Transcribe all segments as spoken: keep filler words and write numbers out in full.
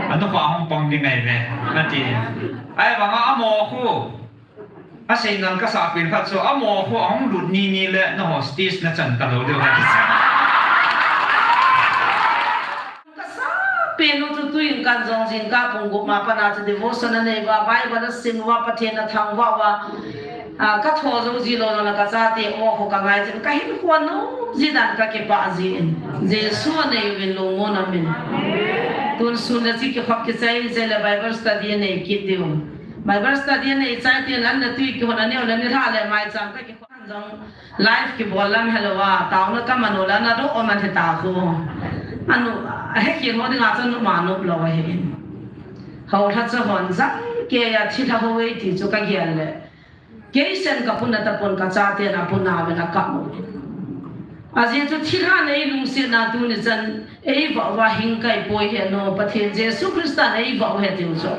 Anu kha hung pang ding ngai ve, ati. Ahivanga amo khu, asei nal kasah pen khat chu, amo khu ahung lut ni ni le na hostage na chan talou diu, ati. Kasah pen u chu tuin kan jong jingkah pung gup ma pana chu devotion anei uva, Bible asim uva, Pathen athangvah uva, a, katho jou ji lou jong le kachate o khu kangai jin, kahinkho nom ji dan kakipah jin. Jesu anei uvin lungmon aum in. Tun sun le chi kikhop kichai chai le Bible study anei kit diu. Bible study anei chai tin an le tui kihon aneo le nilhah le maicham kakikhop jong live kibol lam helou a, taona kaman u le ana doh man hita khu. Anu, ahe khin ho dinga chu numa nop lou ahin. Houlhacha hon jang keiya thilha hou e ti chu kagel le. Kei sen kapuna tapon, kachaten apuna uvin akap u. Ajeh chu thilha nei lungsetna tuni chan eivah uva hing kahi poi, heno, Pathen Jesu Christan eivah u ahi tiu chu.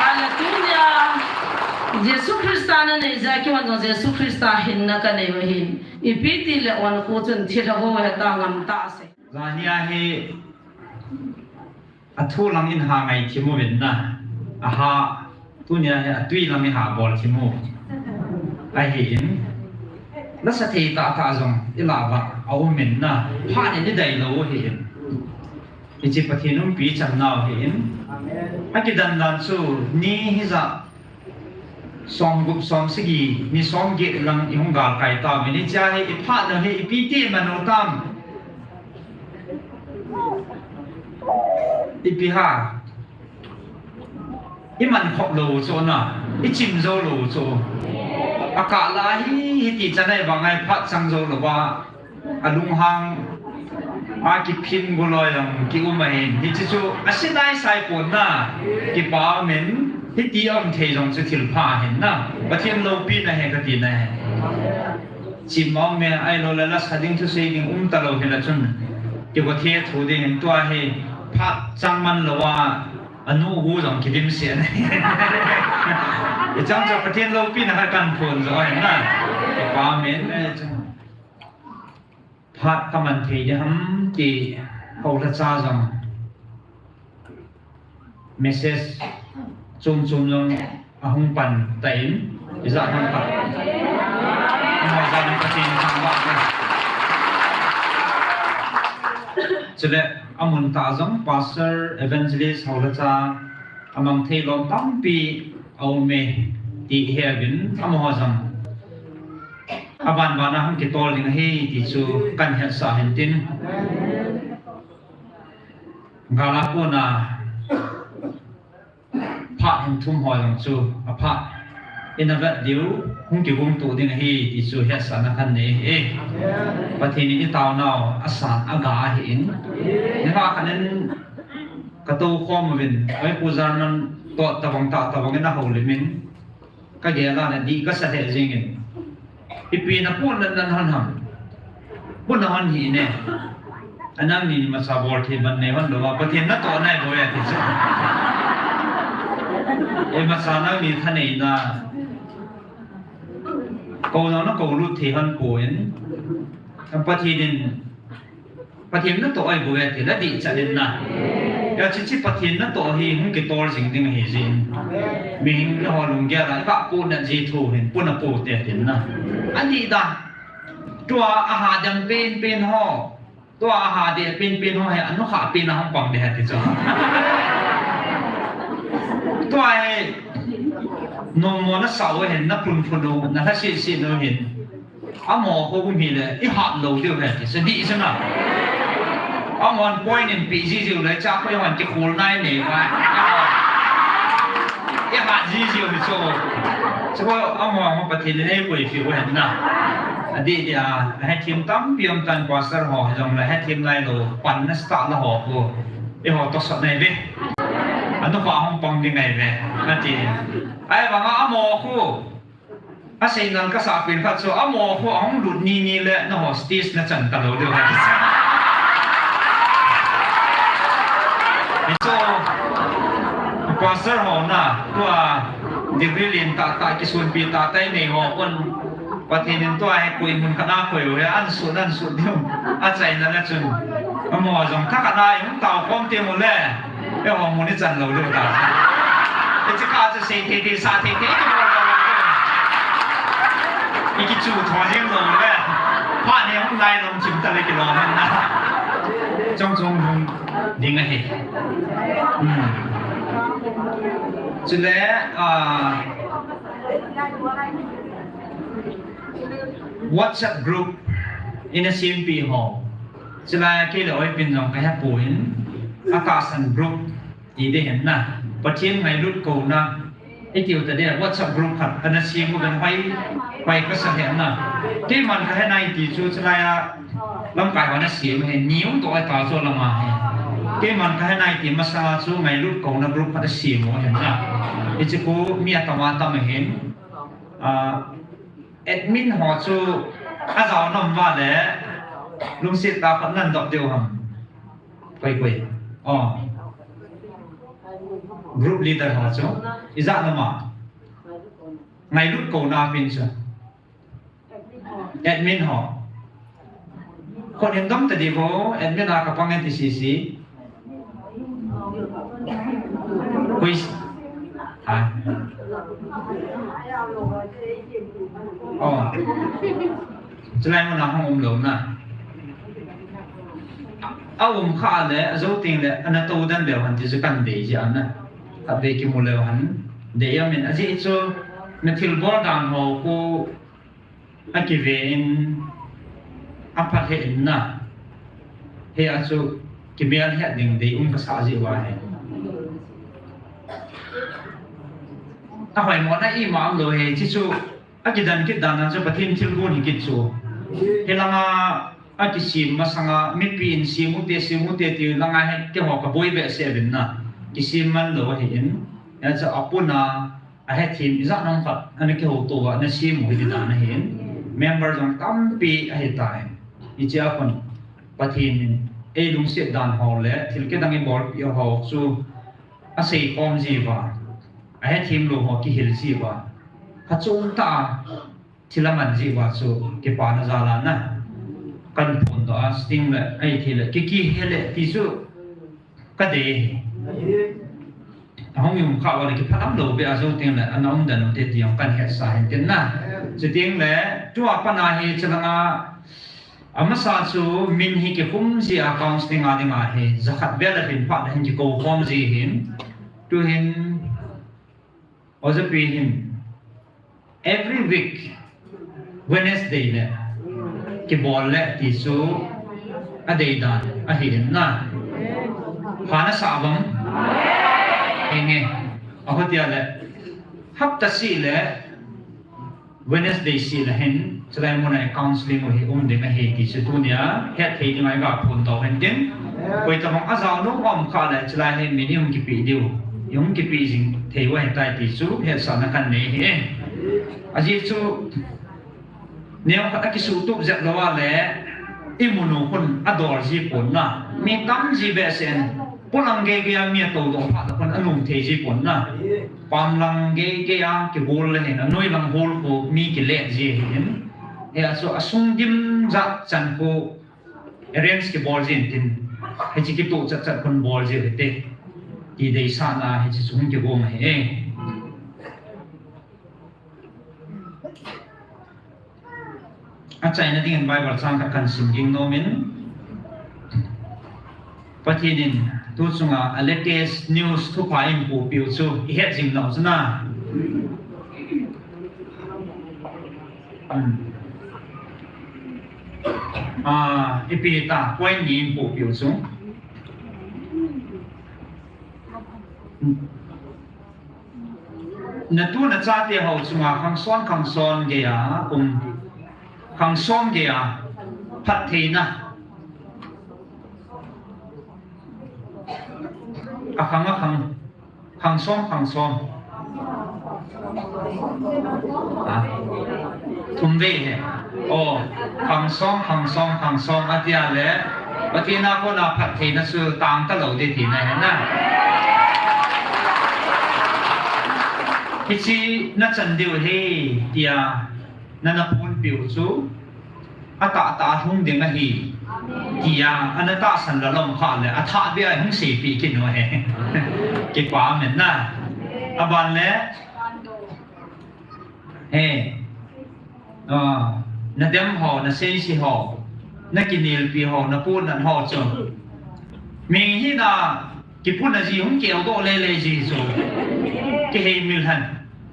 Ale tunia Jesu Christan anei jeh a keiman jong Jesu Christa hinna kanei u ahin. Ipi ti le on khu chun thilha hou heta ngam tah se. Jania hi athu lang in ha ngai thim uvin na. Aha, tunia hi atui lang in ha bol thim u ahin. Lasa thei tah tah jong ilah uva aum in na. Phat in idei lou u ahin. Hiche Pathen umpi ichan nau ahin. Akidan dan chu ni hijat Som gup, som sagi, ni som get lang ihung galkai tauvin, hichea hi iphat lou hi ipi ti iman u tam? Ipi ham? Iman khop lou u chu na, ichim jou lou u chu. Akah la hi, hiti chan a ivang a iphat chang jou lou va. Alunghang a kiphin goloi jong kium ahin. Hiche chu asinai sai pon na, kipa um in, hiti aum thei jong chu thilpha ahin na. Pathen loupina ahi kati na ahi. Chim aum e, ahilou le lasa ding thusei ding um talou hile chun, kigo thei thu ding in tua hi phat chang man lou a, anu gu jong kidim se na. Hichang chu Pathen loupina kha kan phon jo ahin na. Kipa um in, eh, chu. Phat kaman thei ding ham ti, houlhacha jong message chom chom jong ahung pan tan, ijat ham khat. Amaho jat ham Pathen thangvah te. Chule amun tah jong pastor, evangelist, houlhacha, amang thei lom tampi aum e ti ihet uvin, amaho jong aban ban a hung kitol ding ahi ti chu kan hetsah hin tin. Gal a kona phat hin thum ho jong chu aphat in avet diu, hung kigong to ding ahi ti chu hetsahna kan nei e. Pathen in itaonau asan aga ahin. Nilhah khat in katou khom uvin, oi Pu German toh tabang tah tabang in ahoulim in. Kagel a na dih kasa lheh jeng in. Ipi na pun na nan hon ham. Pun na hon hi ne. Anang ni imacha bol thei ban nei hon lou a, Pathen natoh nai bou e ti chu. Imacha nang ni thaneina. Kou na na kou lut thei hon pon. Pathen in Pathen natoh ahi bou e ti la dih chan in na. Hiche chu Pathen natoh hi hung kitol jing ding ahi jin. Mihing ho lunggel a iva pu na ji thu hin pun a pu te tin na. Adih dan. Tua aha dang pen pen ho. Tua aha deh pen pen ho hi anukha pen a hung pang ding ahi ti chu. Tua hi nommo na sa u hin, na phun phun u, na lhasit sit u hin. Amaho khu um hile, ihat lou diu ahi ti, sa dih sa na. Amahon point in peh ji jiu le, cha khu amahon kikhol nai nei vai. Ihat ji jiu hi chu. Chu amaho Pathen in eipui piu ahi na. Adih dih a, hethem tampi um tan pastor ho, jong le hethem nai lou, pan na start la ho khu. Eiho tosot nai ve. Anukha hung pang ding ngai ve. Ati. Ahivanga amaho khu. Asei nal kasah pen khat chu, amaho khu ahung lut ni ni le na hostage na chan talou diu ahi. Hichu, pastor ho na, tua degree len tah tah, kisunpi tah tah inei ho khun, Pathen in tua hi koi mun khat a koi u hi, an sut, an sut diu. Achaina le chun, amaho jong thakhat a ihung tao khom teng u le. Eiho mun ichan lou lou ta. Hiche kah chu sei thei thei, sa thei thei, kibol lou lou. Ikichu tho jing lou le. Phat ni hung lai lom chim ta le kilom hen na. Chong chong hung ding ahi. Hmm. Chule, ah, WhatsApp group ina sempi ho. Chulai a kei le Oipin jong kahepoi, atahsan group ti ding ahin na. Pathen ngailut kouna, itiu tading WhatsApp group khat ana sem uvin hoi, hoi kasa ahin na. Keiman kahe nai ti chu chulai a lamkai hon asem ahi, ni um toh ahi ta chu lama hi. Keiman kahe nai ti masanga chu ngailut kouna group khat asem u ahin na. Hiche khu mi atam atam ahin. Ah, admin ho chu ajao nom uva le, lungset tah a khat nan dop diu ham. Koi koi. Oh. Group leader ho chu. Ijat nom a. Ngailut kouna pen chu. Admin ho. Khut hin dom tading vo, admin a kapang e ti sese. Quiz. Ha. Oh. Chulai muna hung um lou na. Aum kha le, ajou teng le, ana tou den leu hen ti chu kan dei jeh a na. Khatvei kimu leu hen. Dei aum in, ajeh chu, na thilbol dan ho khu akive in, aphat he in na. Hia chu kimel het ding dei um kasa jeh uva hi. Ahoimo na ima um lou hi, hiche chu akidan kit dan a chu Pathen thilgon hi kit chu. Hilanga akisem masanga mipi in sem ute, sem ute ti langa hi keiho kaboi behseh uvin na. Kisem man lou ahin. Hia chu apuna ahethem ijat ham khat ana kihouto uva ana sem u hi ti dan ahin. Member jong tampi ahitai. Hichea khun Pathen in eilungset dan ho le thil kidang ibolpi ho chu aseikhom jiuva, ahethem lou ho kihil jiuva, phachom tah a thil aman jiuva chu kipana jal a na kan phondoh a, sting le, ahithei le, kikihe le ti chu kadei hi. Ahung um kha uva le kiphalam lou beh a jou teng le, ana um den ute ti jong kan hetsa hin tin na. Chuteng le, tua pat a hi chulanga, amasa chu min hi kikhum ji a counselling a dinga hi, jakhat vel alhin phat le hin kikou khom ji hin. Tuhin, Ojapi hin, every week, Wednesday le, kibol le ti chu, adei dan ahi in na. Pha nasa vang. Henge, ahotia le, hapta seh le, Wednesday seh le hin, chulai muna counselling u hi um ding ahi ti chu tunia hetthei dinga iga phondoh hen tin. Koitabang ajao nom um kha le chulai hi min ihung kipeh diu, ihung kipeh jing thei u ahitai ti chu hetsahna kan nei ahi. Ajeh chu neokhat akisuhtup jep lou a le imun u khun adol ji pon na. Mi tam ji behseh in, polang geigei a mi atoudoh phat le khun anom thei ji pon na. Pam lang geigei a kigol le hin, anoi lang hol khu mi kile ji ahin. Hia chu asung dim jat chan khu arrange kibol jin tin, hiche kitoh chat chat khun bol ji hite ti deisahna hiche chu hung kigong ahi. Achaina dingin Bible chang khat kan sim ging nom in, Pathen in tu chunga a latest news thupha eihin pohpeh u chu ihet jing nau chu na. Hmm. Ah, ipi ta point ni eihin pohpeh u chu. Natu nachate ho chunga khang som khang som geiya um, khang som geiya phattheina. Akhang akhang, khang som khang som. Ha? Thum vei hi. Oh, khang som, khang som, khang som atia le, Pathen a kona phattheina chu tang talou ding tina ahi na. Hiche nachan diu ahi tia nana phonpeh u chu atahtah a lhung ding ahi. Tia, ana tahsan la lom kha le, athah bia hung seipi kit nu he. Kipa men na. Aban le. He. Ah, na dem ho, na seisi ho, na kinelpi ho, na punat ho chu. Ming hi na, kipuna ji hung keu doh lele ji chu. Kiheimil hen.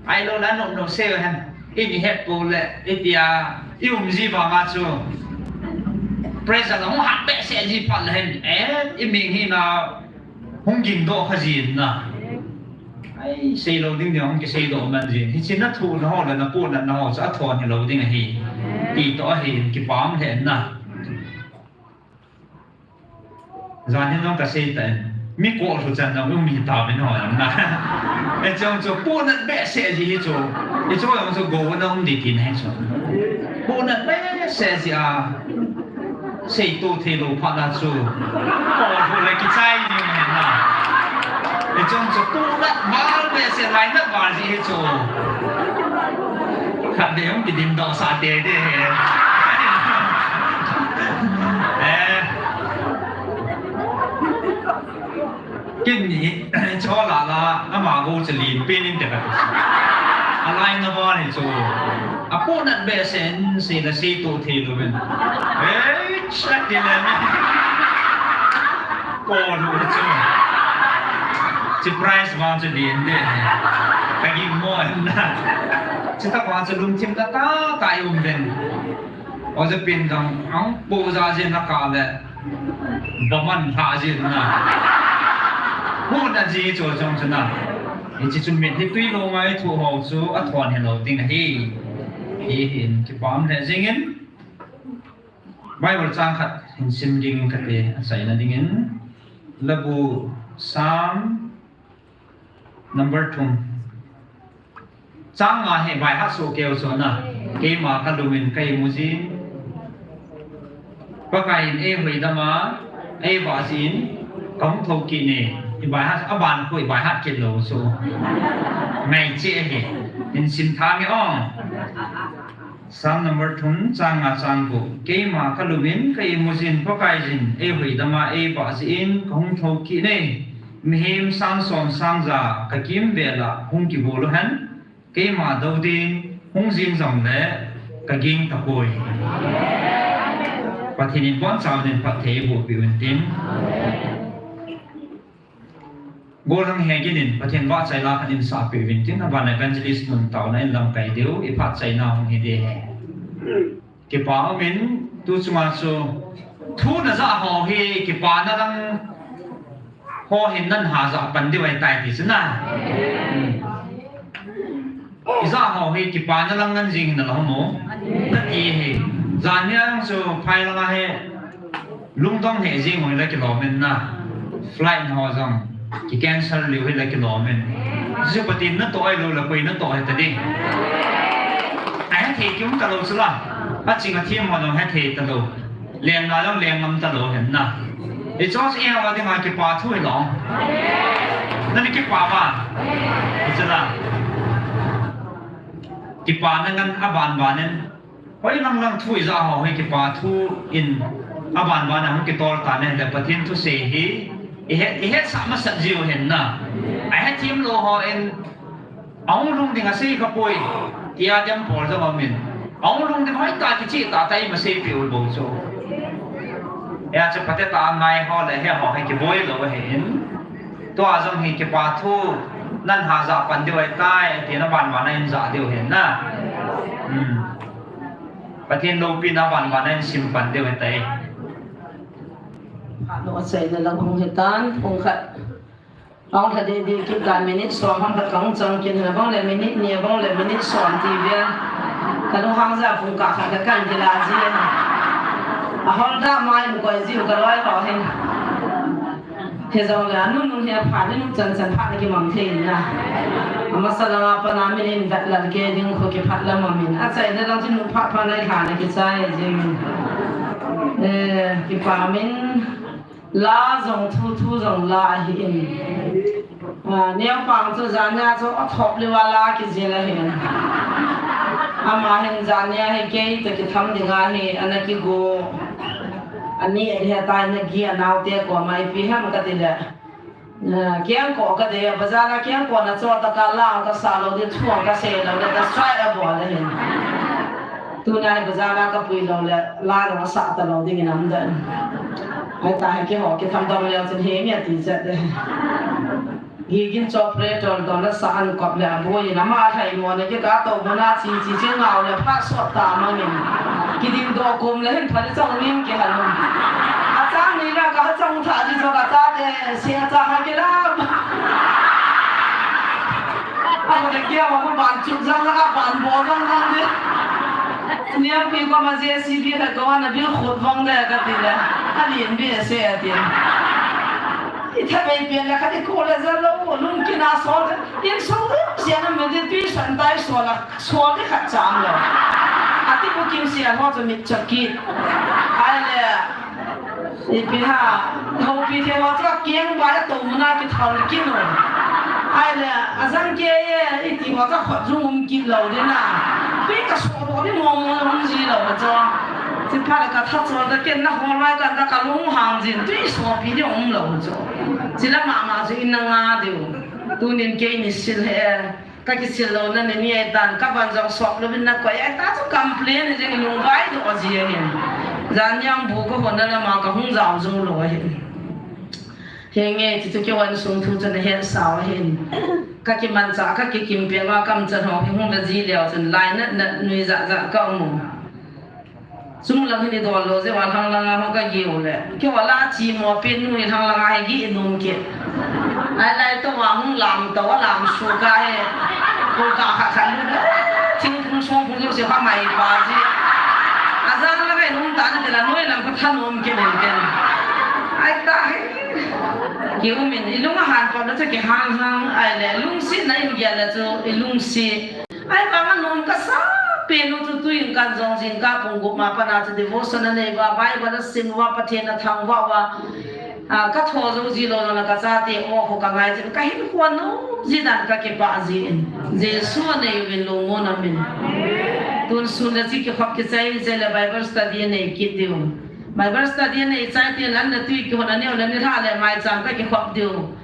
Ahilou le, nom nom se hen. Ini het po le, itia, i um ji vanga chu. Present hung hat behseh ji phat le hen. Eh, i ming hi na, hung ging doh kha ji na. Ai, seilou ding ding hung kisei doh man ji. Hichi na thu na ho le na punat na ho chu athon hilou ding ahi. Ti toh ahi, kipam le na. Jan hin jong kasei ta in. Mi ko thu chan jong um hi ta min ho jong na. E chong chu punat behseh ji hi chu. E chong jong chu go na um di tin he chu. Punat behseh ji a. Seito theilou phat na chu. Ko thu le kichai ni he na. E chong chu punat val behseh lainat val ji hi chu. Khat de hung kidim doh sa te de he. Eh. Kin ni, chola la, ama go chu lin pen in te ka tu. Alai na ba ni chu. Apunat behseh in sei la seito theilou ben. Eh, chat de le. Ko lu chu. Chi price vang chu lin de. Ka ging mo na. Chi ta vang chu lungthim ta ta ta i um ben. Oja pin dang ang po ja je na ka le. Baman ha je na. Hu na ji chu chong chu na. Hichi chu mit hi tui lo ngai thu ho chu athon hilou ding ahi. Hi hin kipam le jing in. Bible chang khat hin sim ding kate achaina ding in. Labu Psalm Number thum. Chang nga hi by heart soh keu chu na. Keima ka lum in ka imu jin. Pakai in eihuidam a, eivah jin, kahung thou kit e. I by heart, aban khu i by heart kit lou chu. Ngai che ahi. Hin sim tha nge o. Psalm number thum, chang nga chang gup. Keima ka lum in ka imu jin, Pakai jin, eihuidam a, eivah jin, kahung thou kit e. Mihem sang som sang ja ka kimvel a hung kibol u hen, keima dou ding hung jing jong le ka ging tapoi. Pathen in boncha un phatthei boh peh un tin. Gollhang Hegin in Pathen vahchoi la khat in sapeh uvin tin, aban evangelist mun taona in lamkai diu, i phatchoi na hung hi ding ahi. Kipa um in, tu chunga chu thu na ja ho hi, kipa na lang ho hin nan ha ja pan diu ahi tai ti chu na. Hmm. I ja ho hi, kipa na lang ngan jing na lo mo. Ka ti hi. Jan hi ang chu phai lang ahi. Lungdong he jing hoi la kilom in na. Flight ho jong ki cancel liu hi la kilom in. Ju Pathen na toh ai lo la koi na toh he ta ding. Ai ha thei ki um ta lo chu la. A ching a thiam ho jong ha thei ta lo. Leng na jong leng ngam ta lo hen na. I cho si e ho ding a kipa thu hi lo. Na ni kipa ba. Chu la. Kipa na ngan a ban ban in. Hoi lang lang thu i ja ho hi kipa thu in aban ban a hung kitol ta ne le Pathen thusei hi i het, i hetsah masat jiu hen na. A hethem lou ho in ahung lhung ding asei kha poi tia dem pol jong um in. Ahung lhung ding hoi ta kichih ta ta i ma seipeh u bou chu. Hia chu pate ta ngai ho le he ho hi kiboi lou ahi in. Tua jong hi kipa thu nan ha ja pan diu ahi tai, tina ban ban a in ja diu hen na. Hmm. Pathen loupina ban ban a in sim pan diu ahi tai. Phat lou achaina lang hung hi tan, hung khat. Ahung lha deh deh kit tan minute som ham khat kahung chang kin, abang le minute ni, abang le minute som ti bia. Ka lunghang ja pung kah khat ka kan kila ji. A hol da mai in koi ji u ka loi ho hin. Hijong le, anung nung hi aphat, nung chan chan phat na kimang thei na. Amasa lama pat na min in vet lal kei ding khu kiphat lam amin. Achaina lang chu nung phat phat na i lha na kichai jing. Eh, kipa min, la jong thu, thu jong la ahi in. Ah, neo pang chu jan a chu athop le wa la kijil ahi in. Ama hin jan a hi kei toh kitham ding ahi, ana kigo. Ani ahe tai, nagi anaote koma ipi ham kati le. Kengkoh kadei, bazar a kengkoh na cho taka la kasah lou ding, thu kasei lou le, ta strike abol ahin. Tuna hi bazar a kapui lou le, la jong asah talou ding in aum dan. Ahi ta hi keiho kitham dong leu chun henge ti chet de. Gigin cho pre tol tol le sa an kop le aboi in ama lhai mo ne ke ka to mo na chi chi chi ngau le pha sot ta mangin. Kiding doh kom le hin pha le chang ning kihal lou. Achang ni la ka chang tha di cho kachate, se achang ha kilam. Amo de kia mo ban chu jang la ka ban bo jang jang de. Niam pi ko ma J C B la ko ana bil khut vang de kati le. Alin bi se ati. Itha bei pi le kati ko le jalo lung kina so de. Insung de sia na me de tui san tai so la. Sual khat chang lou. Ati bu kim sia ho chu mit chakit. Ahile, ipi ham, houpi the ho chu keng bai a to muna kithal kit lou. Ahile, ajang ke ye, iti ho chu khut jung um kit lou ding na. Tui ka so do ni mo mo um ji lou chu. Chi pha le ka tha chol da ken na ho lai ka da ka lung hang jin tui so pi ni um lou chu. Chi la mama chu in na nga diu. Tunin kei ni sil he. Ka kisil louna ni ni ahi tan, ka van jong sop louvin na koi ahi ta chu complain jeng lungvai doh ji ahin. Jan jang bu ka hon na lama ka hung jao jou lou ahin. Henge, chuchu keiho insung thu chu na hetsau ahin. Ka kimanchah, ka kikimpel uva ka umchan ho hi hung da ji leu chun lainat nat nuijat jat ka um u. Chunglang hin idol lou jeh uva lhanglang a hung ka gih u le. Keiho la chi mo pen nu hi lhanglang a hi gih nom kit. Ahilai to a hung lam to a lam su ka hi. Ko ka kha kha lu le. Thing thung song phung lu se kha mai pa ji. Ajang la kai hung ta na te la noi lang ko thanom kit len ken. Ahi ta hi. Ki um in ilung a han pa na chu kihang hang ahile lungsetna in gel le chu ilungset. Ahivang a nom kasa pen u chu tuin kan jong jingkah pung gup ma pana chu devotion anei uva, Bible asim uva, Pathen athangvah uva, a, ka tho jou ji lou jong le ka chate o kho ka ngai jin, ka hinkho nom ji dan ka kipah ji in. Jesu anei uvin lungmon aum in. Tun sun le chi kikhop kichai chai le Bible study anei kit diu. Bible study anei chai tin an le tui kihon aneo le nilhah le maicham ka kikhop diu.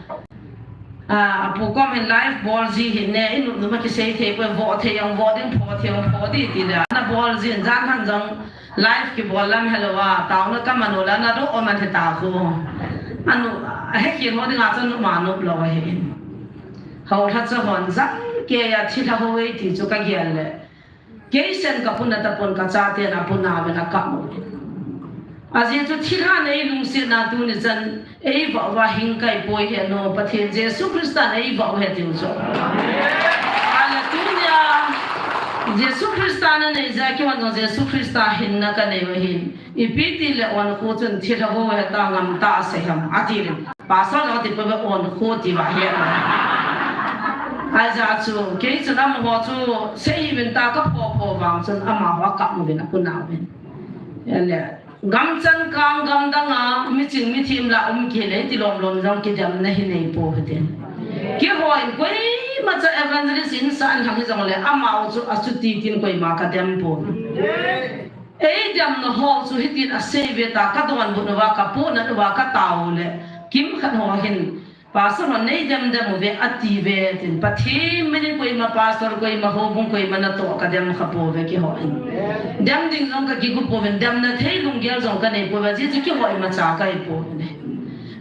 A, apu kom hin live bol ji hin ne, i nupnum a kisei thei poi, voh thei jong voh ding, pho thei jong pho ding ti le, ana bol jin, jan han jong live kibol lam helou a, taona ka man u le, ana doh man he ta khu. Anu, ahe khin ho ding a chu nop ma nop lou ahi. Hou lha chu hon jang kei a thilha hou ei ti chu ka gel le. Kei sen ka puna tapon ka chaten apuna uvin akap u. Ajeh chu thilhan ei lungsetna tuni chan ei vah uva hing kai poi he no, Pathen Jesu Christan ei vah u he tiu chu. Ahile tunia Jesu Christan anei jeh a keiman jong Jesu Christa hinna ka nei u ahin. Ipi ti le onkho chun thilha ho he ta ngam ta sei ham ati le. Pastor jong ti poi ve onkho ti va he. Ahi jeh chu, kei chun amaho chu, sei uvin ta ka pho pho vang chun amaho akap uvin apuna uvin. Ele, gam chan kang gam dang a, miching mithem la um kile, ti lom lom jong kidemna hi nei pou hitin. Keiho in koima cha evangelist in san hang hi jong le, amaho chu achuti tin koima ka dem pou. Ei demna ho chu hitin asei ve ta, ka donbut uva, ka pohnat uva, ka tao le, kimkhat ho hin, Pastor hon nei dem dem uve, ati ve tin, Pathen min in koima pastor, koima houbung, koima natoh ka dem kha pou ve keiho in. Dem ding jong ka kigo pou vin, demna thei lunggel jong ka nei pou ve, ajeh chu keiho imacha ka hi pou ve.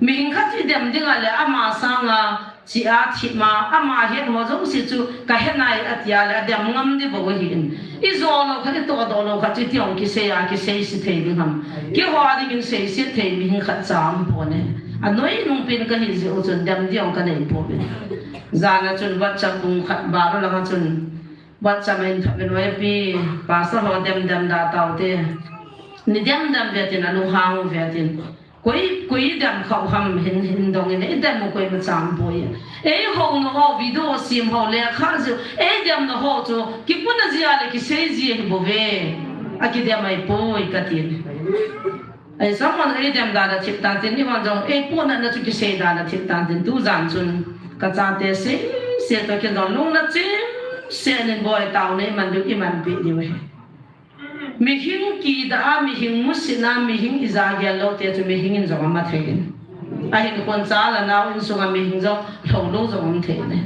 Mihing khat chu i dem ding a le, ama sanga, Chi a thip ma, ama het ho jouse chu ka he nai ati a le, a dem ngam ding bou ahi in. I jo lou khat, i toh doh lou khat chu iti hong kisei a, kisei se thei ding ham. Keiho a ding in sei se thei mihing khat cha um pon e. A noi nung pen ka hi jeh u chun dem ding ka nei pou ve. Jan a chun WhatsApp bung khat bar u lang a chun WhatsApp a in thot ve noi pi, pastor ho dem dem da tau te. Ni dem dem ve tin a lunghang u ve tin. Koi, koi i dem khah u ham hin, hin dong in, i dem u koima cha um poi. Ei houna ho, video sem ho, lekha jih u, ei demna ho chu, kipuna jeh a le kisei ji ahi bou ve. A kidem ahi poi ka tin. Ei someone ei dem dan a thip tan tin, eihon jong ei pohnatna chu kisei dan a thip tan tin, tu jan chun ka chate sese toh ken jong lungna chim seh in boi tao nei man diu, i man pi diu ahi. Mihing kidah a, mihing musit a, mihing ija gel lou te chu mihing in jong ama thei in. Ahin khon cha la nau insunga mihing jong lhou lou jong um thei ne.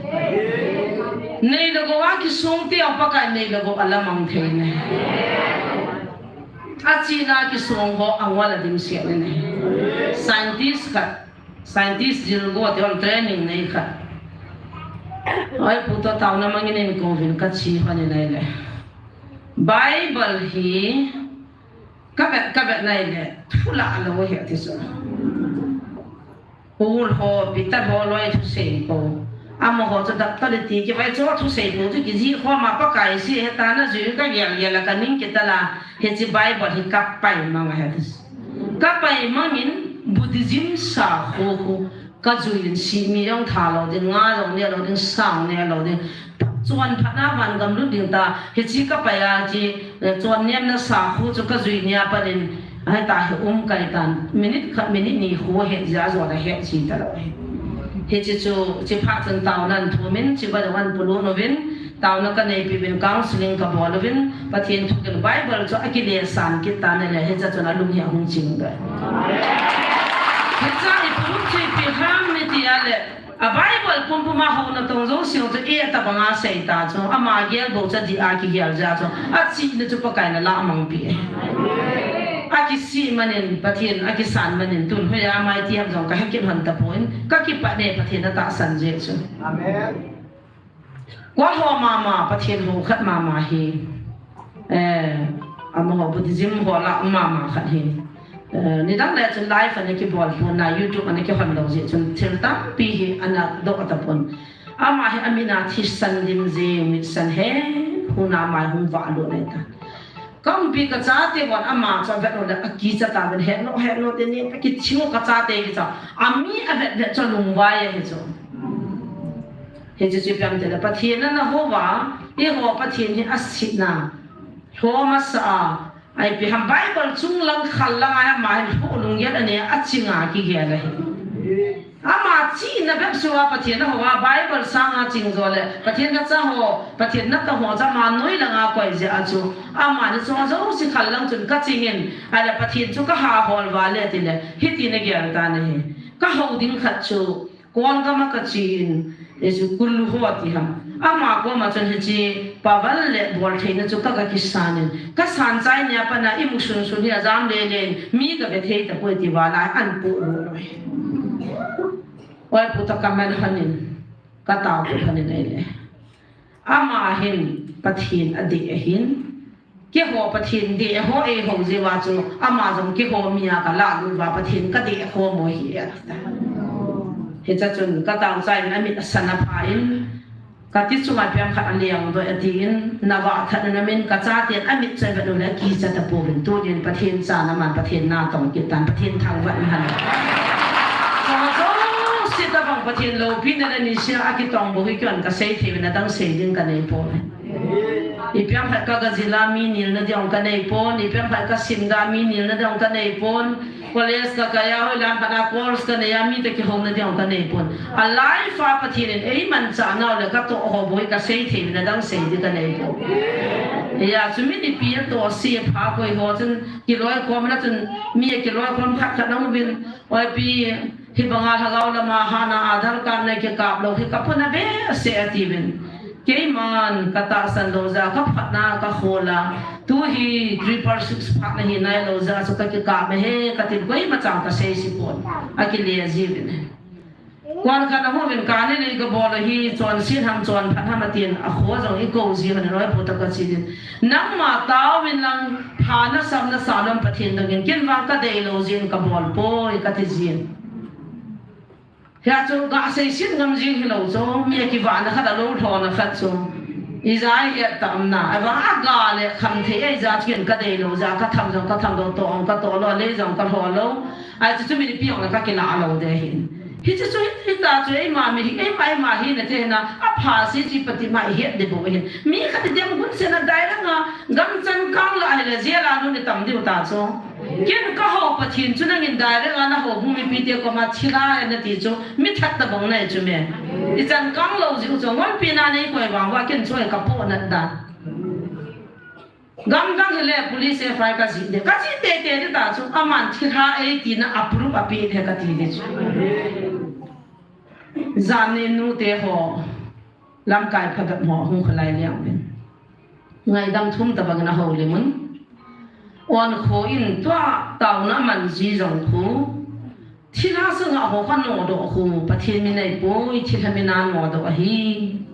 Nei le gou a kisong te a Pakai nei le gou a la mang thei ne. Achina kisong ho angol a dim sia ne. Scientist khat, scientist jil go te on training nei khat. Oi, pu to tauna mangin in kovin ka chi ho ni nai le. Bible hi ka vet, ka vet nai le, thu la lo he ti so. Paul ho, Peter ho loi thusei po. Amaho chu doctor ti kivai chu thusei po chu kiji khoma Pakai si he ta na jui ka gel gel a ka ning kita la, hiche Bible hi ka pai mang a he ti so. Ka pai mangin Buddhism sakho khu ka jui in si mi jong tha lou ding, nga jong ne lou ding, sang ne lou ding. Chon phat na van gam lut ding ta, hiche ka pai a chi, eh, chon nem na sakho chu ka jui nia panin, ai ta hi um kai tan, minute khat, minute ni khu he ja jo la he chi ta lou he. Hiche chu, chi phat chun tauna thum in, chi ba da wan pulu no vin, tauna ka nei pi vin, counseling ka bol vin, Pathen thu kin Bible chu a kile san kit ta ne le, hiche chun a lung hi a hung ching be. Hiche i pulu chi pi ham mi ti a le, A Bible pumpuma houna tong jouse chu e ta banga sei ta chu, ama gel bou cha di a kigel ja chu, achina chu Pakai na la mang pi. Akisi manin Pathen, akisan manin tun hoiya mai ti ham jong ka hekit hon ta pon, ka kipah ne Pathen a tahsan jeh chu. Amen. Kol ho mama, Pathen ho khat mama hi, eh, amaho Buddhism ho la mama khat hi. Eh, nidang le chun live ana kibol pon na, YouTube ana kihon lou jeh chun thil tampi hi ana doh ta pon. Ama hi amin a thisan dim jeng, mitsan he, huna mai hung vah lut nai ta. Ka umpi ka chate von ama chu avet lou le akicha ta ven, het lou, het lou te ni, akithiu ka chate kicha. Ami avet vet chu lungvai ahi chu. Hiche chu ipi ham ti le, Pathen ana hou va, eiho Pathen hi asetna lhom asa a, ipi ham Bible chung lang khal lang a ama hin lhu lunggel anei a, aching a kigel ahi. Ama chihna bep sua Pathen ahou a, Bible sanga ching jo le, Pathen nacha ho, Pathen nata ho chu ama noi lang a koi jeh a chu, ama ni chu jouse khal lang chun ka ching in, ahile Pathen chu ka ha hol va le ti le, hiti na gel ta na hi. Ka hou ding khat chu, Kol gam a ka chi in, Jesu Kullu ho ti ham. Ama koma chun hiche paval le bol theina chu ka, ka kisan in. Ka san chai nia pat a imu sun sun hi ajam le le in, mi ka ve thei tapoi ti vala an pu lou lou. Oi pu ta ka man han in, ka tao pu han in ahile. Ama hin Pathen adei ahin. Keiho Pathen dei ho eihou jeh uva chu, ama jong keiho mi a ka lalut uva Pathen ka dei khom u ahi ati ta. Hiche chun ka tao chai in amit asan apha in, ka ti chunga piang khat aleng doi ati in, na vah that na min ka chaten amit chu avet u le akicha tapouvin, tunin Pathen cha na man Pathen na tong kit tan, Pathen thangvah in hen. Chua jouse tabang Pathen loupina le nisea kitong bou hi keiman ka sei thei uvin, adang sei ding ka nei poi. Ipi ham khat ka ga jil a mi nilna ding ka nei pon, ipi ham khat ka sim da mi nilna ding ka nei pon, college ka kai a, hoilam khat a course ka nei a mi toh kihouna ding ka nei pon. A life a Pathen in eimanchah nau le ka toh ho bou hi ka sei thei uvin, adang sei ding ka nei poi. Hijeh chun mi nipi a toh se pha koi ho chun kiloikhom na chun mi a kiloikhom khat khat na um uvin, oi pi, Hibanga lhagao lama hana Aadhaar card nei kikap lou hi ka puna behseh ati uvin. Keiman ka tahsan lou jeh a, ka phatna ka khol a. Tu hi triple six phatna hi nai lou jeh a chu ka kikap e he, ka tin koima chang ka sei si pon. Akile ji uvin. Kuan khat a hung uvin kani lei ka bol a hi chonset ham chonphat ham atin a kho jong i ko ji uvin, noi pu ta ka chi din. Nangma tao uvin lang pha na sam na sa lom Pathen dong in, ken vang ka dei lou jin ka bol poi ka ti jin. Hia chu ga sei sin ngam jing hilou chu, mi a kivahna khat a lou lhona khat chu. Ija i het tam na, a vang a ga le kham thei a ija chu ken ka dei lou, ja ka tham jong ka tham lou, toh jong ka toh lou, lei jong ka lho lou. Ai chu chu mi nipi jong le ka kila lou de hin. Hichu chu hita chu eima mi hi, eima eima hi na te na, a pha si chi pati ma i het de bou hin. Mi khat i dem hun se na dai rang a, gam chan kang la hi le jia la nu ni tam diu ta chu. Ken ka hou Pathen chu nangin direct a na hou hung mipi te koma thila e na ti chu, mi that tabang nai chu me. I chan kang lou jeh u chu, ngolpi na nei koi vang uva ken chu ka po nat da. Gamdang hile police F I R kajih de. Kajih teitei ding ta chu, aman thilha eitina approve apeh de kati ding chu. Janhi nute ho, lamkai phabep ho, hung kholai leng uvin. Ngaidam thum tabang in ahoulim un. Onkho in tua taona man ji jong khu, thilha sanga ho kha nodoh khu, Pathen min ahipoi, thilha min a nodoh ahi.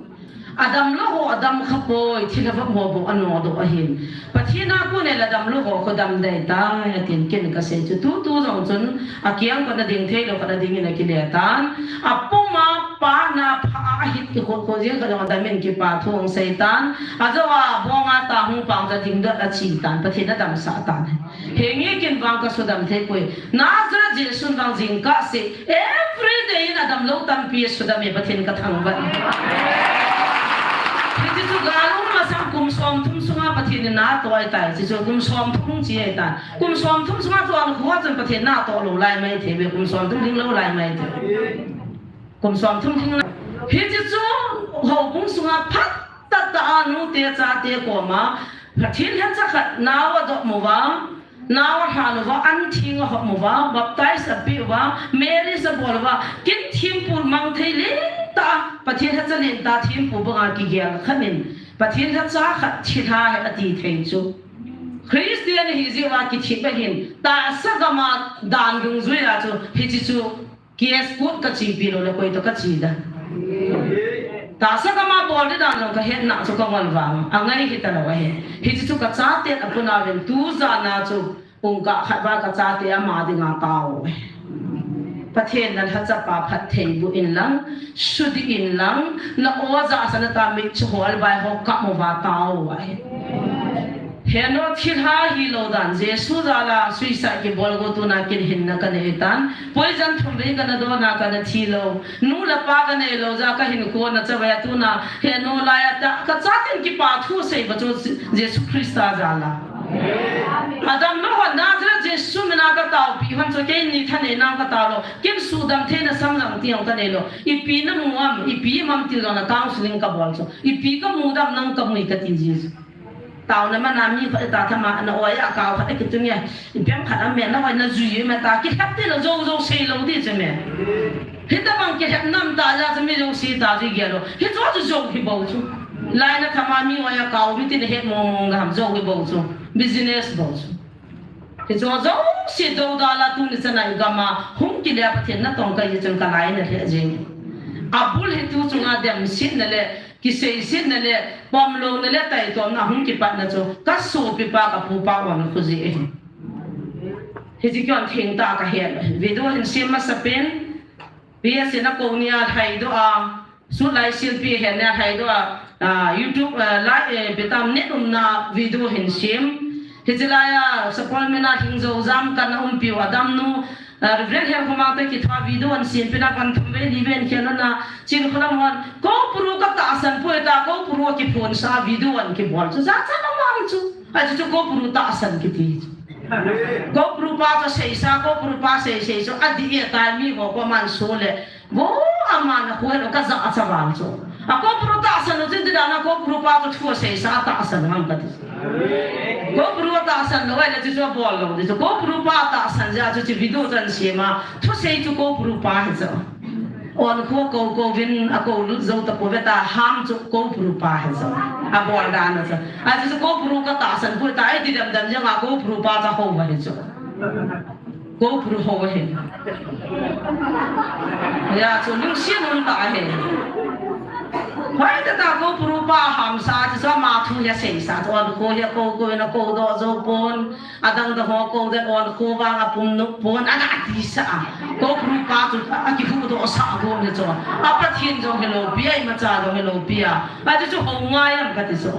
Adamlou ho adam khapoi, thilha vop ho bou anodoh ahin. Pathen a kon in la damlou ho khu dam dei tai, atin ken kasei chu. Tutu jong chun, akiang khat nading theilou khat nading in akile tan. Apum a, pahna pha a, ahit kikhot khot jeng khat jong adam in kipa thu ahung sei tan. Ajou a, bong a ta hung pang ta ding dot achi tan. Pathen in adamsah tan. Henge ken vang kasudam theipoi. Nazareth Jesu vang jingkah seh, everyday in adamlou tampi asudam e, Pathen kathangvah e. Hiti chu gal um masang kum somthum sunga Pathen in natoh ahitai, ti chu kum somthum chi ahitai. Kum somthum sunga chu onkho chun Pathen natoh lou lai maithei ve, kum somthum ding lou lai maithei. Kum somthum ding lou. Hiti chu houbung sunga phatah tah a nute chate koma Pathen lhacha khat nao adoh uva, nao alhan uva, an theng ahop uva, baptize apeh uva, marriage abol uva, ken thempu mang thei lentah a, Pathen lhacha lentah thempu banga kigel khat in, Pathen lhacha khat thilha ahi ati thei chu. Christian ahi jeh uva kithip ahin, tahsa gam a dan dungjui a chu, hiche chu case court kachepi lou le koi toh kache ding. Tahsa gam a bol ding dan jong kahetna chu kangol vang. Angai hita lou ahi. Hiche chu kachaten apuna uvin tujan a chu pungkah khat val kachate ama dinga tao. Pathen nalhacha pa phatthei boh inlang, sudih inlang, na o ja sa nata mit chu hol bai ho kap uva tao ahi. Heno thilha hilou dan, Jesu jal a suicide kibol go tuna ken hinna kanei tan. Poison thum vei kana don a kana thi lou. Nu le pa kanei lou jeh a kahinkho nachavei a tuna. Heno laiya ta, kachaten kipa thu sei ba chu Jesu Christa jal a. Adamlou ho Nazareth Jesu min a kataopi hon chu keini thanei nang katao lou. Ken sudam theina samjang ti jong kanei lou. Ipi namu am, ipi mam ti jong na counseling kabol chu. Ipi kamu dam nang kamui kati ji chu. Taona man a mi khat ta thama na oi a kau khat kitung e. Ipi ham khat a me na oi na jui me ta kilhep ti lou jou jou sei lou di chu me. Hitabang kilhep nam ta ja chu mi jouse ta chu gel lou. Hichu chu jou hi bou chu. Lai na thama mi oi a kau mi tin het mong mong gam jou hi bou chu. Business bou chu. Hichu jouse dou dal a tuni chan a igam a hung kile Pathen natong kahi chun kalai na lheh jeng. Abul hi tu chunga demsetna le kiseisetna le, pomlouna le taitomna hung kipatna chu, kasopipa kapupa onkho jeh ahi. Hiche kihon thengtah a kahet. Video hin sem masapen, P S A na kou nia lhaidoh a, sut lai silpi hen nia lhaidoh a, ah, YouTube, ah, lai, eh, betam net umna video hin sem. Hiche laiya, Sapormeina Lhingjojam kana umpiu Adamnu, ah, Reverend Helkhomang te kithoa video ahin sempina kan thum vei li vei ahin khel na, Chinkholam hon, Koupuru katahsan poi ta, Koupuru akiphonsa video ahin kibol chu, jachat aum chu. Achu chu Koupuru tahsan kiti chu. Koupuru pa chu seisa, Koupuru pa sei sei chu, adih e ta mi ho ko man so le, vo aman akhoh lou kajachat val chu. A Koupuru tahsan lou chu, ti dan a Koupuru pa chu thu aseisa tahsan ham kati. Koupuru tahsan lou, ahile chu chu abol lou, ti chu Koupuru pa tahsan jeh a chu chu video chu ahin sem a, thusei chu Koupuru pa hi chu. Onkho kou kou vin akou lut jou tapouve ta ham chu Koupuru pa hi chu. Abol dan a chu. Achu chu Koupuru katahsan poi ta, iti dem dem jeng a Koupuru pa chu hou ahi chu. Koupuru hou ahi. Hia chu lungset um tah ahi. Hoitah tah a Koupuru pa hamsa chu ama thu hi aseisa chu onkho hi akou kou in akou doh jou pon. Adang dang ho kou den onkho vang apum nop pon. Ana tisa a. Koupuru pa chu akihuhdoh sah gon hi chu. A Pathen jong hilou pi a, imacha jong hilou pi a. Achu chu hou ngai am kati chu.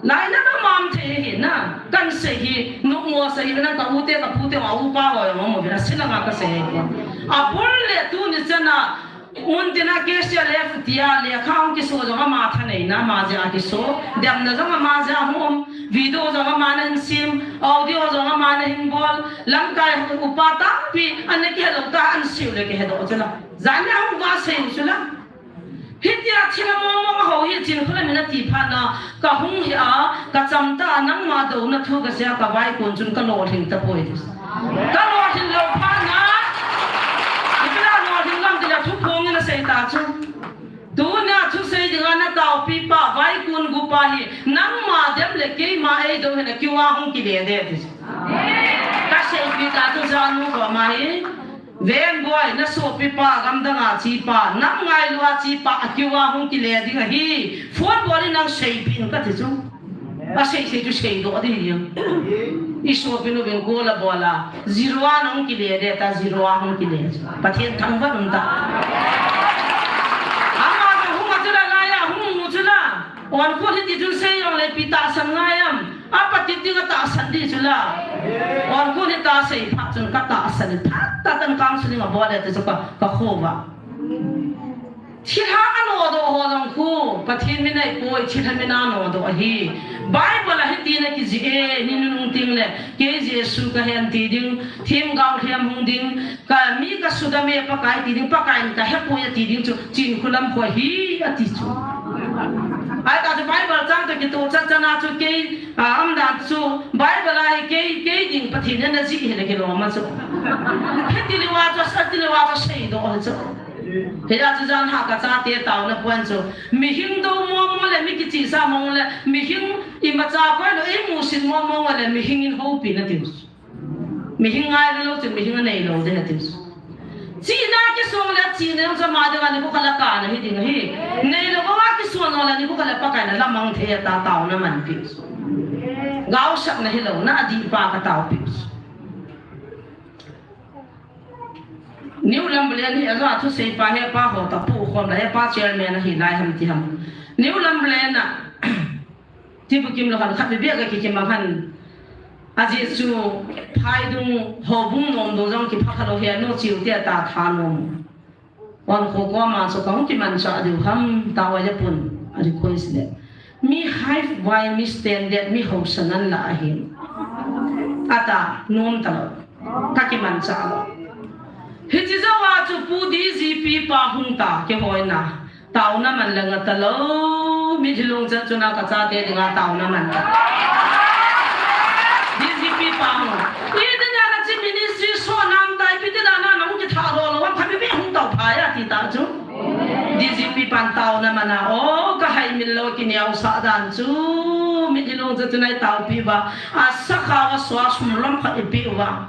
Lainat a mam thei hi na, kan sei hi, nungmo sei hi na, ka u te, ka pu te, ma u pa ho jong mo vin a, sei langa ka sei hi. Abul le tuni chan a, mun tin a K C L F tia, lekha hung kiso jong ama thaneina ama jeh a kiso, demna jong ama jeh a hung um, video jong ama nahin sem, audio jong ama nahin bol, lamkai upa tampi, ana kihelou ta, ahin sei u le kihedoh chu la. Jan a hung va sei u chu la. Hitia thil a mong mong a ho hi Chinkholam in ati phat na, ka hung hi a, ka cham ta a, nangma douna thu ka sei a, ka vaikon chun ka lolhing tapoi. Ka lolhing lou phat na, ipi a lolhing lam ti le thuphong in asei ta chu. Tuna thusei dinga na taopi pa, vaikon gupa hi, nangma dem le keima eidou hi na kiu a hung kile de ti. Ka seipi ta chu janu ko ma hi. Veng boi, na sopipa, gamdang a chepa, nam ngailu a chepa, akiu a hung kile ding ahi. Phone bol in nang seipeh in kati chu. Asei sei chu seidoh ding ahi. I sopi nu veng call abol a, zero a nang kile de ta, zero a hung kile. Pathen thangvah in um ta. Ama ka hung a chu la, lai a hung mu chu la. Onkol hiti chun sei jong le ipi tahsan ngai am? Apa ti ti ka tahsan di chu la. Onkol hita sei phat chun ka tahsan phat ta tan counseling abol le ti chu ka, ka khovah. Thilha anodoh ho jong khu, Pathen mi nei poi, thilha mi nanodoh ahi. Bible a hiti na kijih e, ni nunung ting le, kei Jesu ka hen ti ding, themgao lhem hung ding, Ka mi ka sudam e Pakai ti ding, Pakai in ka hepoi ati ding chu, Chinkholam kho hi ati chu. Ahi ta chu Bible chang toh kitoh chan chan a chu kei, a, umdan chu Bible a hi kei, kei ding Pathen in ana jih hi le kilom a chu. Hiti le va chu, ati le va chu seidoh hi chu. Hia chu jan ha ka chate taona point chu. Mihing dou mong mong le, mi kichihsah mong le, mihing imacha koi lou, imusit mong mong le, mihing in houpi na ti chu. Mihing ngailu lou chun mihing anei lou ding ahi ti. Chihna kisong le chihna jong chu ama dinga nikho khat le kana hi ding ahi. Neilou banga kisong lou le nikho khat le Pakai in alamang thei ta taona manpi. Gaosapna hilou na adih pa ka taopi. New Lambulane hi ajo a thusei pa hepa ho ta pu khom la hepa chairman ahi lai ham ti ham. New Lambulane a Tibukim lou khan khat beh beh ka kikim a khan. Ajeh chu phaidung houbung nom dung jong kipha kha lou hi anu chiu te ta tha nom. Onkho koma chu kahung kimanchah diu ham ta oi le pun a request le. Mi high vai mi standard mi hausa nan la ahin. Ata nom ta lou. Ka kimanchah lou. Hiti jou a chu Pu D G P pa hung ta kihoi na. Taona man le ngah ta lou, mitlhi lungchat chun a ka chate dinga taona man ta. D G P pa mo. Iti dan a chi ministry so nam tai pi ti dan a nang kitha lou lou, khat beh beh hung tao phai a ti ta chu. D G P pan taona man a, o ka haimil lou kineosah dan chu, mitlhi lungchat chun a i taopi uva, a sakha uva sua sum lom khat i pe uva.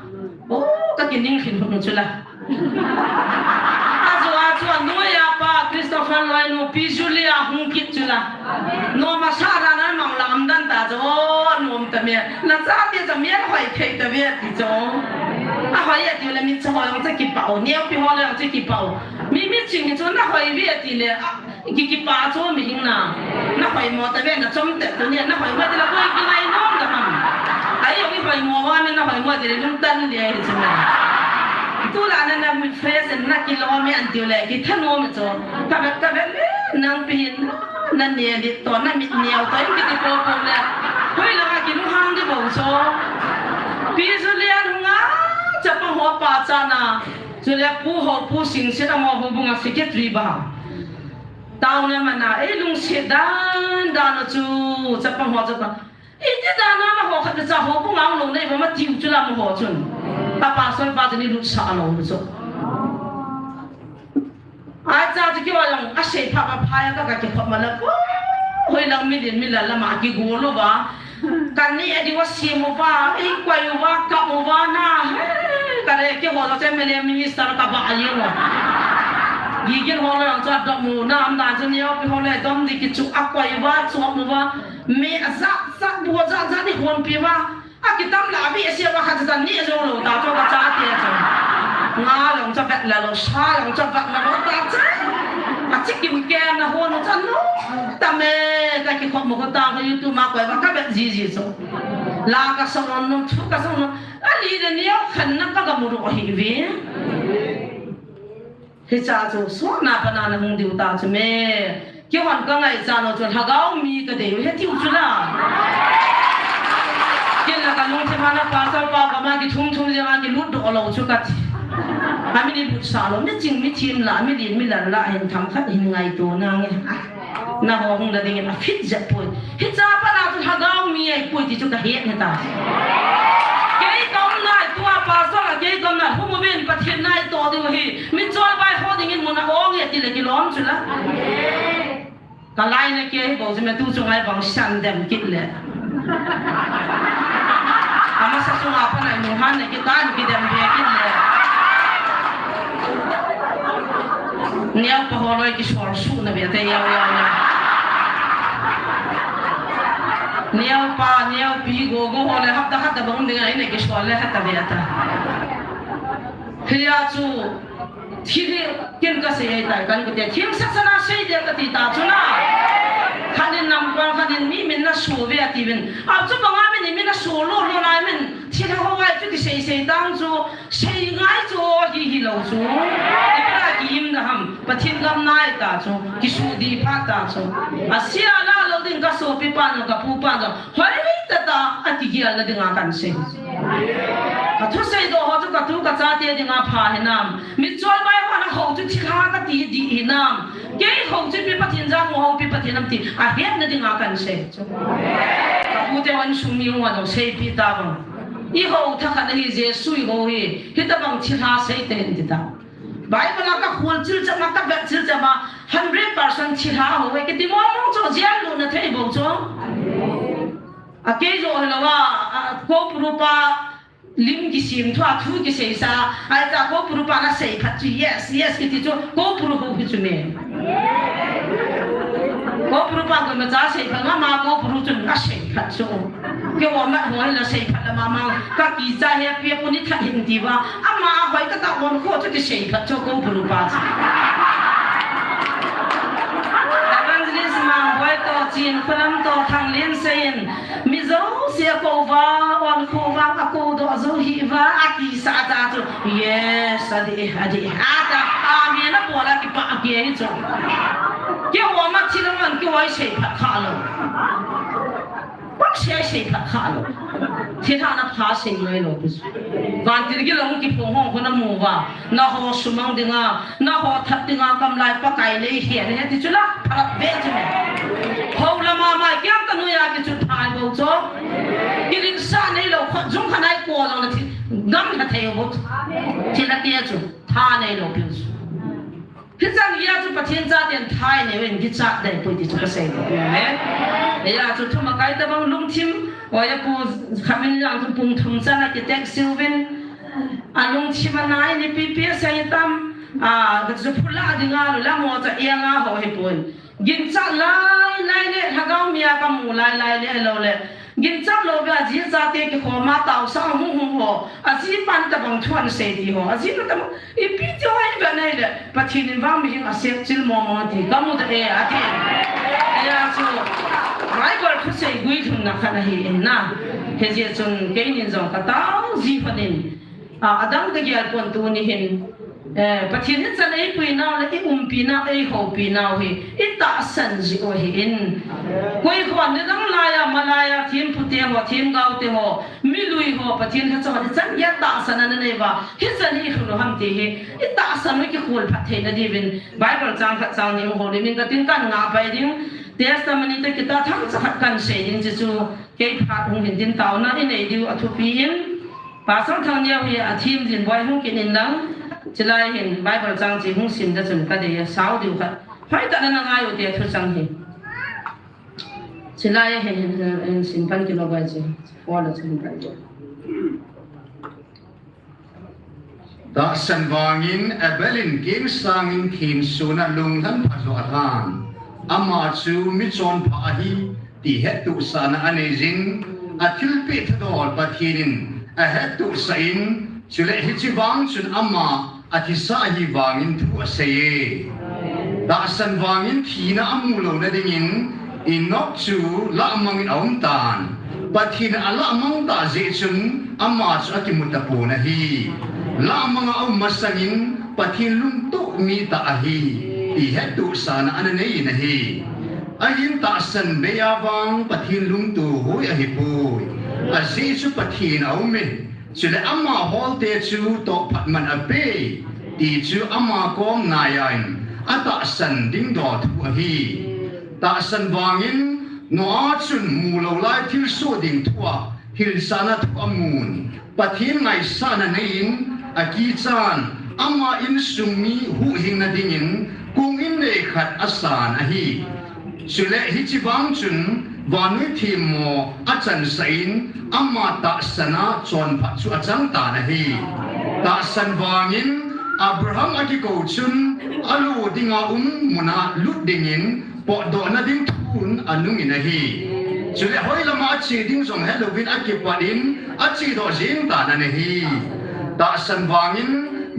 O ka kining khin hung chu la. Ajo a chu anoi a pa Christopher loi nu Pi Julia hung kit chu la. Nom asa dan a mang lam dan ta chu, o nom ta me. Na chate chu mi ahoi thei ta ve ti chu. Ahoi a ti le mi chu hoi jong chu kipah u, neopi ho le jong chu kipah u. Mi mi ching chu na hoi ve ti le. Ki, kipa chu mihing na. Na hoimo ta ve na chom te tu ni, na hoimo ti la koi kingai nom ta ham. Ai, i hoimo uva mi na hoimo ti le lungtan le ai chu na. Tu la na na mi fresh na kilom e an ti le kithanom e chu. Ka ve, ka ve le nang pi hin na ne di to na mit neo to in kiti po po le. Hoi la ka kilunghang di bou chu. Pi Julian hung a chapang ho pa cha na. Chule Pu ho, Pu Singsit amaho houbung a secretary ba. Taona man a, ei lungset dan dan u chu, chapang ho chu ka. Iti dan a amaho khat cha houbung a hung lou nei ba ma tiu chu la amaho chun. Ka pastor pa chun i lut sa lou chu. Ai cha chu kiva jong, asei pha ka phai a ka, ka kikhop ma la. Hoi lang mi din mi la lama kigol uva. Ka neh diu a sem uva, ei koi uva, kap uva na, he, ka le keiho jong chu M L A minister ka ba a jeng u. Gigin ho le jong chu adom u, na um dan chu neopi ho le dom di kichu a koi uva, chu um uva, me a jat jat, bu a jat jat ni hon pi uva, a kitam la a behseh uva khat chu neh jou lou ta chu ka chate chu. Nga jong chu vet la lou, sa jong chu vet la lou ta chu. A chi kim kem na hon u chu nu. Ta me, ka kikhop mo ko ta ko YouTube ma koi uva ka vet ji ji chu. La ka sa nom nom, thu ka sa nom. Ali le neo khan na ka ga mu ro hi ve. Hicha chu, so na pa na na hung diu ta chu me. Kihon ka ngai cha no chu, lhagao mi ka dei u he tiu chu la. Kin la ka lungthim a na pastor pa ka ma kithum thum jeng a kilut doh lou chu ka ti. Amin ilut sah lou, miching mithem lah, milen milal lah hin thangkhat hin ngaito nange. Naho hung na dingin afit jep poi. Hiche a pat a chu lhagao mi ahipoi ti chu kahet hita. Kei kaumna tua pastor a kei kaumna hung uvin Pathen na itoh diu ahi. Michol bai ho dingin mun a ong e tile kilom chu la. Kalai na ke hi bou chu me tu chunga ibang san dem kit le. Amasa sunga pat a imu han na kit a, kidem be kit le. Neo pa ho loi kisol suh na be te yau yau na. Neo pa, neo pi go go ho le hapta khat tabang ding a ina kisol le hapta be ta. Hiya chu Thil hi ken kasei ahitai, kan kute thil sasana sei de kati ta chu na. Khanin namkol, khanin mi min na so ve ati vin. A chu banga min, min na so lo lo lai min. Thil ho vai chu kisei sei tang chu, sei ngai chu hi hi lo chu. Ipi a ki im na ham, Pathen gam nai ta chu, kisu di pha ta chu. A sia la lo ding ka sopi pa no, ka pu pa no. Hoi ta ta, a kigel na dinga kan sei. Ka thusei doh ho chu ka tu ka chate dinga pha hinam. Michol bai ho na ho chu thilha kati dih hinam. Kei ho chu ipi Pathen jat mo ho ipi Pathen nam ti ahet na dinga kan sei. Ka pute hon sung mi ho dong seipi ta bang. I ho thakhat na hi Jesu i ho hi. Hitabang thilha sei te hin ti ta. Bible a ka khol chil chama, ka vet chil chama, hundred percent thilha ho hi kiti mo mo chu jia lu na thei bo chu. A kei jo hi lo a, a, ko puru pa lim kisim thu a thu kisei sa, ai ta ko puru pa na sei phat chu, yes, yes, kiti chu, ko puru ho hi chu me. Ko puru pa ko ma cha sei phat ma, ma ko puru chu na sei phat chu. Kei ho ma ho hi la sei phat la ma ma, ka kicha he pi pu ni tha hin ti va, ama hoi ka ta on kho chu kisei phat chu ko puru pa chu. Evangelist Mangboi to, Chin Khulam to, Thanglen Sein, mi jouse ko va, on kho va, a ko doh jou hi va, a kisa ta chu. Yes, a di, a di. A ta, amen a bol a kipa a ke hi chu. Kei ho ma thil man kei ho sei phat kha lo. Bang sei sei phat kha lo. Thilha na pha sei noi lo pu. Vantil gilou kiphong hong ko na mu va. Na ho sumang dinga, na ho that dinga kam lai Pakai lei hi ne ti chu la. Phat ve chu me. Ho la ma ma kiang ka nuya ki chu thai bo cho. Kilin sa nei lo kho jung kha nai ko lo na thi. Gam na thei bo. Thil a ti chu. Tha nei lo pi chu. Hichan geiya chu Pathen chaten tha i neiyin kichat dei poi ti chu kasei. Amen. Eia chu thumakai tabang lungthim, oya pu khamin lang chu pung thum chan a kitek siuvin, a lungthim a nai ni pipi sei tam, a, ka chu phula dinga lu la mo cha ianga ho hi poi. Ginchat lai lai le lhagao mi a kamu lai lai le lo le. Ginchat lou ve a ji chate kikhoma taosang hung hung ho. A ji pan tabang thu an sei di ho. A ji na tabang ipi ti ho hi ve nei le. Pathen in vang mihing a sep chil mo mo ti. Kamu ta e a ti. Eia chu. Bible thusei guilhunna khat ahi in na. Hijeh chun keinin jong ka tao ji phat in. A, adang ka gel pon tuni hin, eh, Pathen hichan eipui nau le i umpi nau, ei houpi nau hi, i tahsan ji u ahi in. Koi khon nidang laiya, malaiya, thempu te ho, themgao te ho, milui ho, Pathen hichan hichan geiya tahsan ana nei uva, hichan hi i lhun u ham ti hi, i tahsan u kikhol phat theina diuvin, Bible chang khat chang ni hung hol in katin kan ngah pai ding, testimony te kita thangcha khat kan sei ding chu chu, Kei phat hung hin tin taona i nei diu a thupi in, Pastor Thangneo hi a thim din boi hung kin in lang, chilai hin Bible chang chi hung sim da chun ka dei a sau diu khat. Hoi ta na na ngai u te thu chang hi. Chilai hin, hin, hin sim pan kilo bai chi. Paul a chun kan. Tahsan vangin Abel in Kain sangin thin suna lunglhan pha jo a lhan. Ama chu michonpha ahi ti hettohsahna a nei jin, a thilpeh thadol Pathen in a hettohsah in, chule hiche vang chun ama a thisa ahi vangin thu a sei e. Tahsan vangin thina a mu louna dingin Enoch chu lahmangin a um tan. Pathen in a lahmang tah jeh chun ama chu a kimu tapon ahi. Lahmang a um masangin Pathen lungtoh mi tah ahi, ti hettohsahna ana nei in ahi. Ahin tahsan bei a vang Pathen lungtoh hoi ahipoi. Ajeh chu Pathen a um e. Chule ama holte chu tohphat man a pe. Ti chu ama kom naiya in atahsan ding doh thu ahi. Tahsan vangin Noah chun mulou lai thilsoh ding thua hilchahna thu amun, Pathen ngaisahna neiyin akichan, ama insung mi huhhingna dingin kong innei khat asan ahi. Chule hiche vang chun vannoi themmo achansah in ama tahsan a chonphat chu achang tan ahi. Tahsan vangin Abraham akikou chun alo dinga um muna lut dingin potdohna ding thun anungin ahi. Chule hoilama ache ding jong helouvin akipat in achedoh jeng tan ahi. Tahsan vangin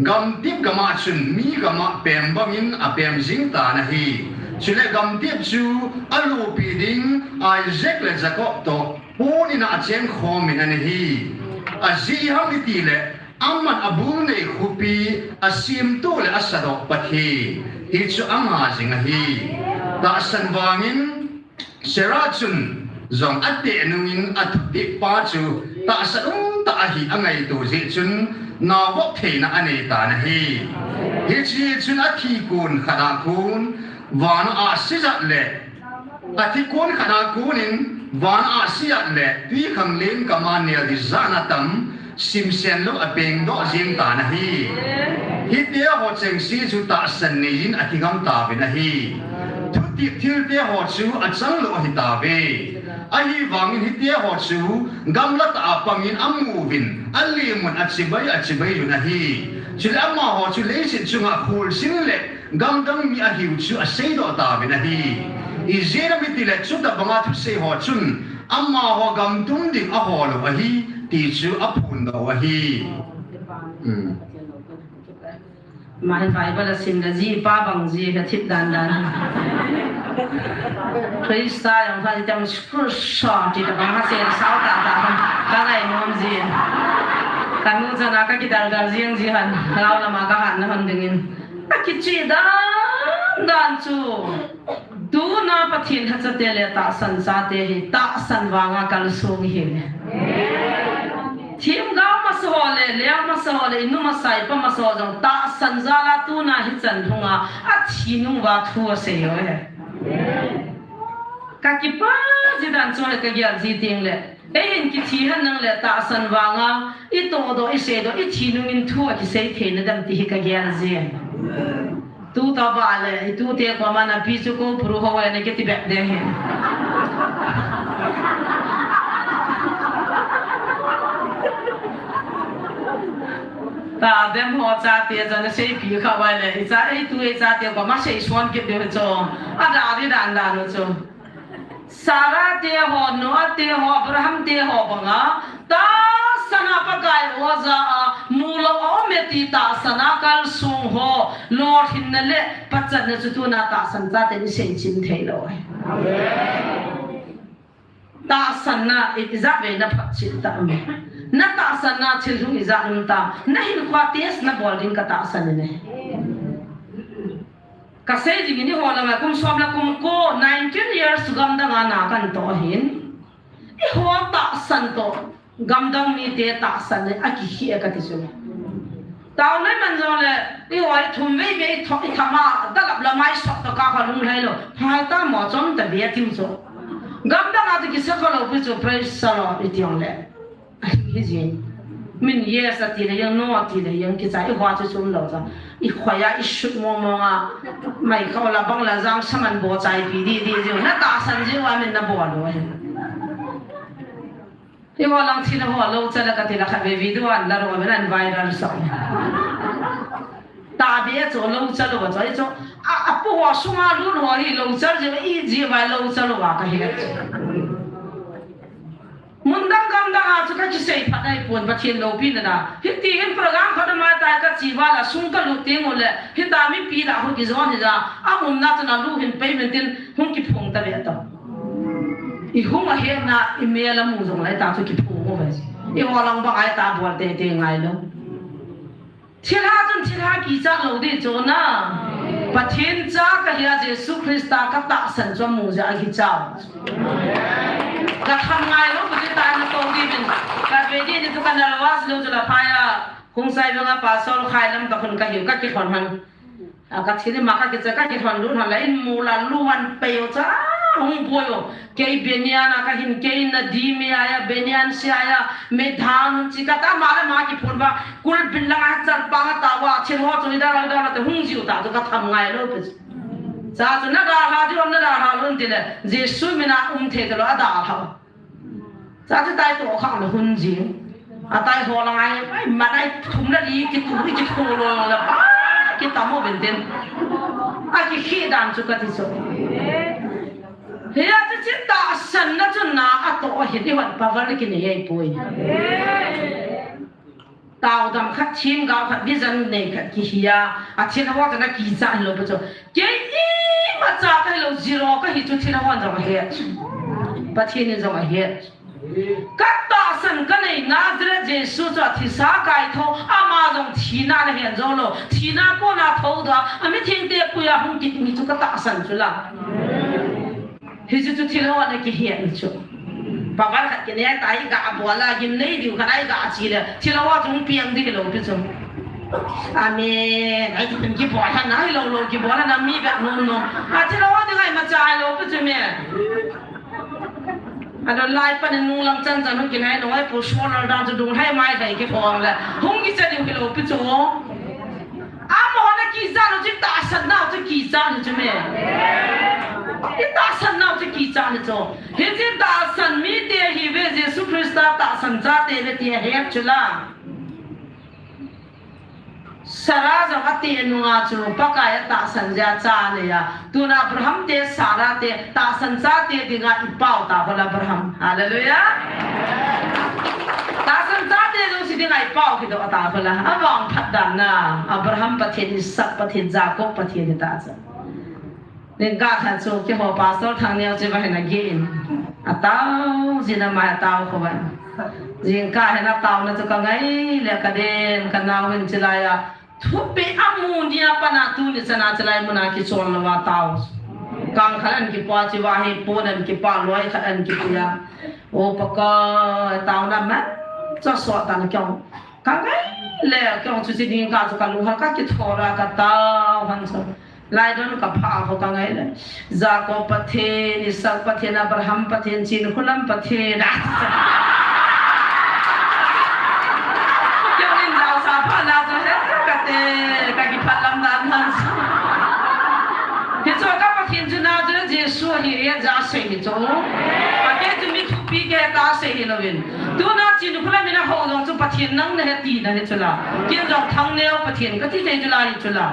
gamtep gama chun mi gama pem bangin apem jeng tan ahi. Chule gamtep chu alopi ding Isaac le Jacob toh pon ina achengkhom in ahi. Ajeh ham itile aman abul nei khopi asemtoh le asadoh Pathen hichu anga jing ahi. Tahsan vangin Sarah chun jong ateh nungin athutep pa chu tahsan umtah ahi angaito jeh chun naovop theina anei tan ahi. Hiche chun athi kon khat a kon vana ahsi jat le athi kon khat a konin vana ahsi jat le twikhanglen kama nel ding jat atam, simsen lou apengdoh jeng tan ahi. Hiteho chengse chu tahsan neiyin athi gam tauvin ahi. Thutep thilte ho chu achang lou ahitauve. Ahivangin hiteho chu gamla tah a pangin amuvin alemun achibai achibai uvin ahi. Chule amaho chu leiset chunga kholchil le gamdang mi ahiu chu aseidoh tauvin ahi. Ijeh inem itile chutobanga thusei ho chun amaho gamtum ding aholou ahi ti chu aphondoh u ahi. Ama hin Bible asim le jipa bang ji hi athip dan dan. Christa jong kha ti teng Christa ti tobang ha sen sao tah tah ham. Kangai nom jin. Kanu chana kakidaldal jeng ji hen. Lou lama kahatna hon dingin. Akiche dan dan chu. Tuna Pathen lhachate le tahsan chate hi tahsan vanga kalsong hi. Themgao masa ho le, leng masa ho le, inu masa, ipa masa ho jong tahsan jala tuna hichan lhunga athi nung uva thu asei u ahi. Kakipah ji dan chu hi kagel ji tengle. Eihin kithi hen nang le tahsan vanga, itohdoh, iseidoh, ithi nungin thu akisei theina dem ti hi kagel ji. Tuta vale, itute koma napi chu ko puru ho e na kiti bep de hin. Tadem ho chate jong naseipi kha vale, icha eitu ichate koma seison kit diu chu. Ada di dan dan u chu. Sarah te ho, Noah te ho, Abraham te ho banga, tahsan a Pakai oja a, mulou a um e ti tahsan a kalsong ho, lolhinna le pachatna chu tuna tahsan chate ni seichim theilou ahi. Tahsanna ijat vei na phatchil ta um. Na tahsanna thil lhung ijat um ta. Na hinkho test na bol ding katahsan in ahi. Kasei jingin eiho langa kum som le kum ko, nineteen years gamdanga na kanto ahin. Eiho tahsan toh gamdang mite tahsan le akikheh e kati chu. Taona iman jongle, eiho ithum vei vei itho, ithama dalap lamai sot toh kakha lunglhai lou. Phaita mo chom ta ve tiu chu. Gamdanga chu kisa khalou pi chu praise the Lord iti jongle. Ahi, hijin. Min yes ati le jong, no ati le jong, kicha eiho chu chom lou cha. Ikhoi a, isut mong mong a. Mai khao la bang la jang saman bo chai pi di di jong. Na tahsan jeh uva min na bol lou ahi. Eiho lang thil ho lou cha la kati la khat ve video an la ro ve nan viral sa. Tahbeh chu lou cha lou cha chu. A, apu ho sunga lut ho hi lou cha jeh uva ijeh uva lou cha lou va kahet. Mundang gamdang a chu kakisei phat nai pon Pathen loupina da. Hiti hin program khat ama tai kache uva la sung kalut teng ule. Hita mipi da hung kijon hi ja. Aumna chun alu hin payment in hung kiphong ta ve ta. Ihung ahetna imel amu jong lai ta chu kiphong uve. Eiho lang bang ai ta bol tei tei ngai lou. Thilha chun thilha kichat lou ding chu na. Pathen cha kahi a Jesu Christa katahsan chu amu jeh a kichat. Katham ngai lou, kati ta na tou ding min. Kave ding ni tu ka nervous lou chu la phai a. Khongsai Veng a Pastor Khailam toh khun kahiu, kakilhon hon. A, kathil ima kakicha, kakilhon lut hon la, in mu la, lu hon pei u cha, hung boi u. Kei benian a kahin, kei na di me aya, benian se aya, me dhan hon chi kata, ama le ama kiphun uva, kulbin lang a chal pang a tao a, thil ho chu idal, idal a te hung jiu ta chu katham ngai lou pi chu. Cha chu nadalha diu, nadalha lou in tile, Jesu mina um thei talou, adalha. Cha chu tai toh khang le hun jing. Atai ho lang ai, ai, man ai thum le li kithu, kithu lou le pa, kitam uvin tin. Akikhih dan chu kati chu. Hia chu chi tahsanna chu na atoh ahin, ihon power kinei ahipoi. Taodam khat, themgao khat, vision nei khat kihi a, athilha ho chu ana kicha hilou pi chu. Kei imacha kahilou, zero kahi chu thilha hon jong ahet. Pathen in jong ahet. Katahsan kanei Nazareth Jesu chu athisa kaitho, ama jong thina ana hen jou lou. Thina kona thoudoh a, amithengte puia hung kit mi chu katahsan chu la. Hichu chu thilha hon akihet chu. Power khat kinei ta, iga bol a gimnei diu khat iga chi le, thilha ho chu hung piang ding hilou pi chu. Amen. Ai, ti pen kibol hana, hilou lou kibol hana, mi vet nom nom. A thilha ho ding imacha hilou pi chu me. Adon lai pan in nunglam chan chan hung kinai noi pu solar dan chu dung hai mai dai kithong le. Hung kicha diu hilou pi chu. Amahon akicha lou chu tahsan nau chu kicha ni chu me. Itahsan nau chu kicha ni chu. Hiche tahsan mite ahiuve, Jesu Christa tahsan chate ve ti ahet chu la. Sarah jong ati nunga chu Pakai atahsan jeh a cha anei a. Tun Abraham te, Sarah te, tahsan chate dinga ipao ta hol Abraham. Hallelujah. Tahsan chate jong si dinga ipao kidoh ta hol a. Avangphat dan na. Abraham Pathen, Isaac Pathen, Jacob Pathen hita chu. Jingkah khat chu keiho Pastor Thangneo chu vahin ageh in. Atao jin ama atao khovah in. Jingkah hin ataona chu kangai le kaden, kanao hin chilai a. Thupeh amu nia pat a tuni chan a chilai mun a kichol lou a tao. Kang khat an kipoh a, chiva hi pon an kipoh, loi khat an kipoh a. O Pakai, taona man chu sot tan keiho. Kangai le keiho chu chi ding ka chu kalunghel kakithol a katao han chu. Laidon kapha ho kangai le. Jacob Pathen, Isaac Pathen, Abraham Pathen, Chinkholam Pathen. Keiho in jaosa pha na chu he kate, kakiphat lam dan han. Hichu ka Pathen chu Nazareth Jesu ahi e, ja sei hi chu. Kei chu mi thupi kei ta sei hilouvin. Tuna Chinkholam in ahou jong chu Pathen nang nahi tina hi chu la. Ken jong Thangneo Pathen kati thei chu la hi chu la.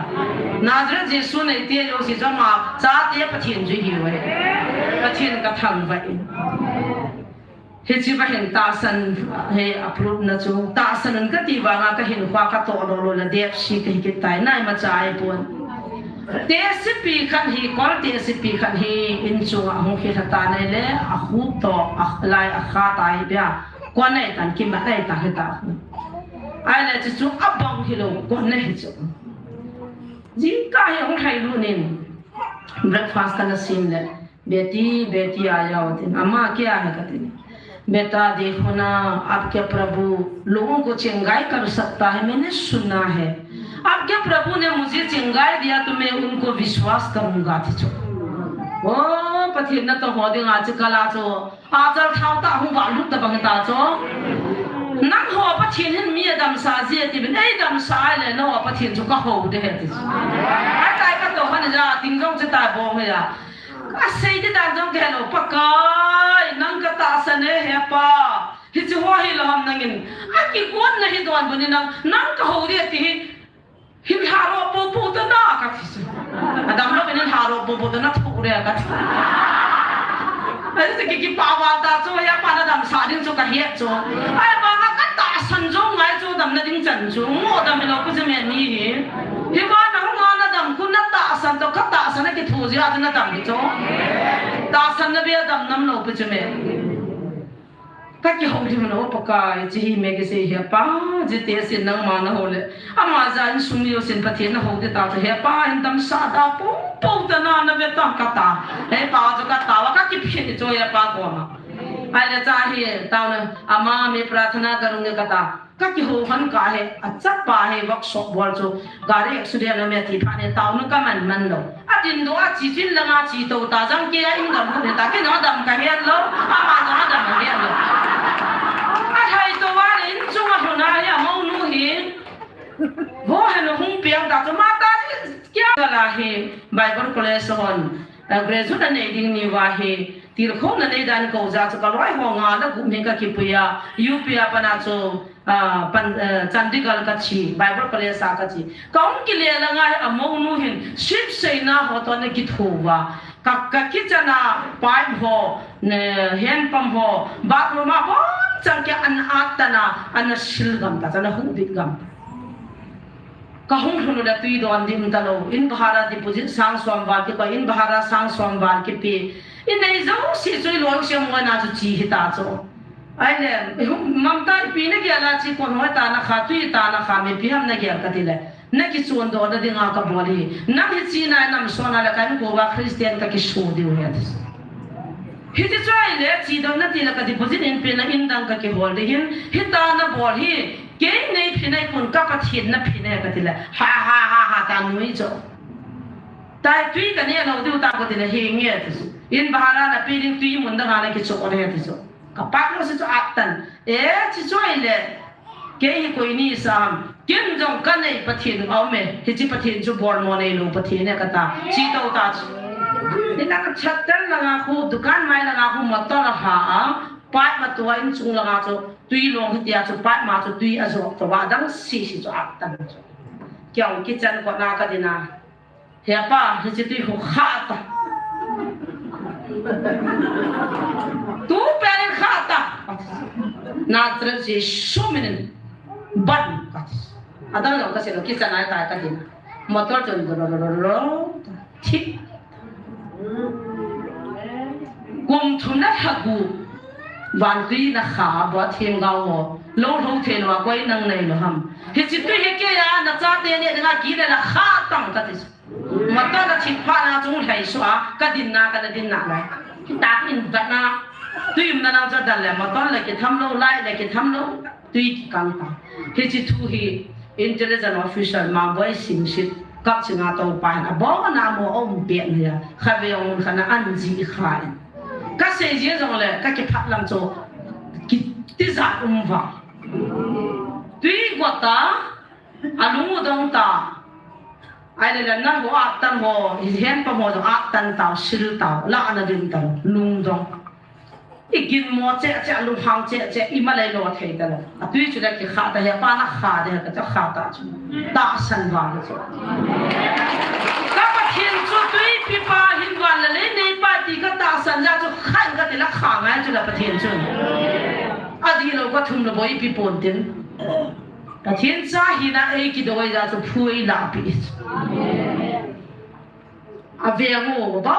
Nazareth Jesu neite jouse chu ama chate Pathen chu ihiuve. Pathen kathangvah in. Hiche vahin tahsan hi approve na chu. Tahsan in kati vanga kahinkho katoh lou lou le depsi kahi kit tai, naimacha ahipon. Tesipi khat hi, kol tesipi khat hi, inchunga hung kilha tan ahile, akhup toh, alai akha tai bia. Kon nei tan, kimat nei tan hita. Ahile chuchu abang hilou, kon nei hi chu. Jingkah hi hung lhailut in, breakfast kana sem le, "Beti, beti, आ जाओ," tin. "Ama, क्या है?" katin. "बेटा, देखो ना, आपके प्रभु लोगों को चंगाई कर सकता है, मैंने सुना है। आपके प्रभु ने मुझे चंगाई दिया, तो मैं उनको विश्वास करूंगा," ti chu. O, Pathen natoh ho dinga chu kala chu. Achal thao tah hung valut tabang ta chu. Nangho Pathen hin mi adamsa ji ati bin, eidamsa ahile nangho Pathen chu kahou ding ahi ti chu. Atai katoh khat in ja, ting jong chu tai bong hi a. Kasei di dan jong kahelou, Pakai, nang katahsan e, He Pa. Hiche ho hilou ham nangin. Akigonna hi donbut in nang, nang kahou ding ati hi. Hin lhadoh poupou tana kati chu. Adamlou in hin lhadoh poupou tana thu re kati. Ahi chu kikipah val ta chu, He Pa nadamsah ding chu kahet chu. Ahivanga katahsan jou ngai chu damna ding chan chu. Ngo dam hilou pi chu me mi hi. Hiva nahung a nadam khu natahsan toh katahsan a kitho jeh a chu nadam hi chu. Tahsan na be a dam nam lou pi chu me. Kakihou ding un, O Pakai, hiche hi me kisei He Pa, jite sin nangma nahou le. Ama ja insung jousen Pathen nahou ding ta chu He Pa, hin damsah da poupou tana nave tan kata. He Pa chu katao a kakiphin chu He Pa koma. Ahile cha hi taona ama me प्रार्थना करूंगी kata. Ka kihou hon ka he, a chapa he workshop bol chu, gari accident a me thi pha ne, tau nu ka man man lo. A din do a chi chin langa chi to ta jang ke a in ga lu ne ta, ke no dam ka he lo, a ma no dam ka he lo. A thai to wa le in chu ma huna he, a mo nu he. Bo he no hung piang ta chu ma ta kia la he, Bible College hon. A graduate a nei ding ni va hi, tilkhouna nei dan ko ja chu ka loi ho nga la gup hi ka kipui a, U P a pana chu, a, pan, a, Chandigarh ka chi, Bible College a ka chi. Ka hung kile langa hi a mo nu hin, sip seina ho to na kitho va. Ka, ka kitchen a pipe ho, ne, hand pump ho, bathroom a bon chang kia an at ta na, an na sil gam ta, chang na hung bit gam ta. Ka hung lhun u le tui don dim ta lo. In bhara deposit sang som val kikoi, in bhara sang som val kipe. I nei jouse chu i loi siam ngoi na chu chi hi ta chu. Ai le, i hung mam ta i pi na gel a chi kon hoi ta na kha, tui ta na kha, mipi ham na gel ka ti le. Na kichon doh na dinga ka bol hi. Nang hi chi na nam so na le ka in ko va Christian ka kiso diu hi a ti. Hiti chu ai le, chi dong na ti le ka deposit in pe na in dang ka kihol di hin. Hi ta na bol hi. Kei nei phinai pun ka Pathen na phinai ka ti le, ha, ha, ha, ha, ta nui chu. Tai tui ka ne lo diu ta ko ti le, he nge ti chu. In bhara na pi ding tui mun dang a na kicho ne ti chu. Ka pa lo si chu atan. E, chi chu ai le. Kei hi koi ni sam. Kin jong ka nei Pathen a um e. Hi chi Pathen chu bol mo nei lo Pathen ne ka ta. Chi to ta chu. Ni na ka chat tel na nga khu, dukan mai na nga khu motor a ha a. Pipe ma tua in chung langa chu tui long hi tia chu pipe ma chu tui a jok to va dang si si chu a tan chu. Kiang kitchen ko na ka dina. He pa, hi chi tui hu kha ta. Tu pe ni kha ta. Na tre si su minin. Ban ka. Adang jong ka si lo kitchen ai ta ka dina. Motor chun ro ro ro ro ro. Thi. Kum thum le lha gup. Vantui na kha, bo thim gao ho. Lo lo thei lo a koi nang nei lo ham. Hi chi tui hi kei a, na chate ne, na ki le la kha tang ka ti. Motor na thip pha na chung lhai su a, ka din na, ka na din na lai. Ki ta in vat na. Tui um na nang cha dal le, motor le ki tham lo, lai le ki tham lo. Tui ki kang ta. Hi chi thu hi intelligence officer Mangboi Simsit kap chinga to pa hin abon a mo um pet nia. Kha ve ong kha na an ji kha in. Ka sei ji jong le ka kiphat lam chu ki tijat um va. Tui go ta, a lung u dong ta. Ai le le na ho a tan ho, hi hen pa mo a tan ta, sil ta, la na din ta, lung dong. I gin mo che che, a lunghang che che, i ma lei lo thei ta lo. A tui chu le ki kha ta he pa na kha de ka cha kha ta chu. Tahsan vang chu. Ka Pathen chu tui pi pa hin van la lei nei pa ti ka tahsan ja chu khan ka ti la kha ngai chu la Pathen chu. A di lo ka thum lo boi pi pon tin. Pathen cha hi na ei ki doi ja chu phu ei la pi. A veng u, ba,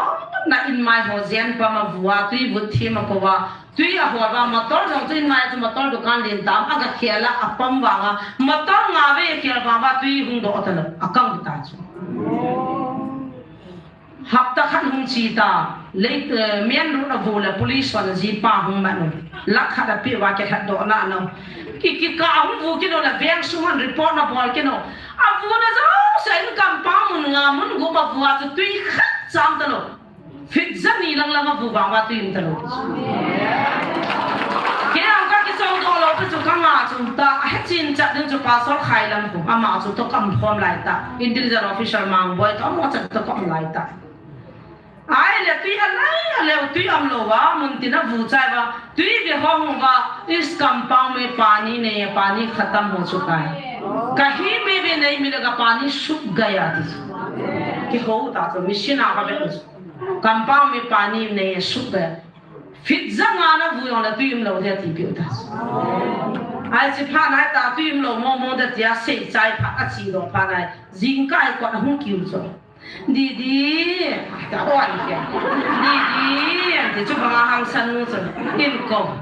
na in mai ho jen pa ma vua, tui vut thi ma ko va, tui a ho va, motor jong chu in mai chu motor dukan lin tam, a ga khel a, a pam vang a, motor nga ve khel vang va, tui hung doh ta lo, a kang ta chu. Hapta khat hung chi ta, lei, eh, main road a vu le police hon a ji pa hung man u, lakh khat a pe va ke khat doh na no. Ki, ki ka hung vu ki no la veng sung hon report na bol ki no. A vu na jo sa in kam pa mun nga mun gu ma vu a chu tui khat cham ta lo. Feet ja ni lang lang a vu vang va tui um ta lo. Kei ang ka kichol doh lo pe chu ka nga chu ta, a he chin chat ding chu Pastor Khailam khu, ama chu to kam khom lai ta. Intelligence officer Mangboi to mo chat to kam lai ta. Ai le tui a lai a le tui am lo va, mun tin a vu chai va, tui ve ho hung va, is kam pang me pani nahi hai, pani khatam ho chuka hai. Kahin bhi nahi milega, pani suk gaya ti. Kihou ta chu, machine a ka ve. Kam pang me pani nahi hai, suk gaya. Feet ja nga na vu jong le tui um lo de ti piu ta. Ai chi pha nai ta tui um lo mo mo de tia sei chai pha a chi lo pha nai. Jingkah ko na hung kiu chu. Didi, ta on kya. Didi, ti chu banga hangsan nu chu. In ko.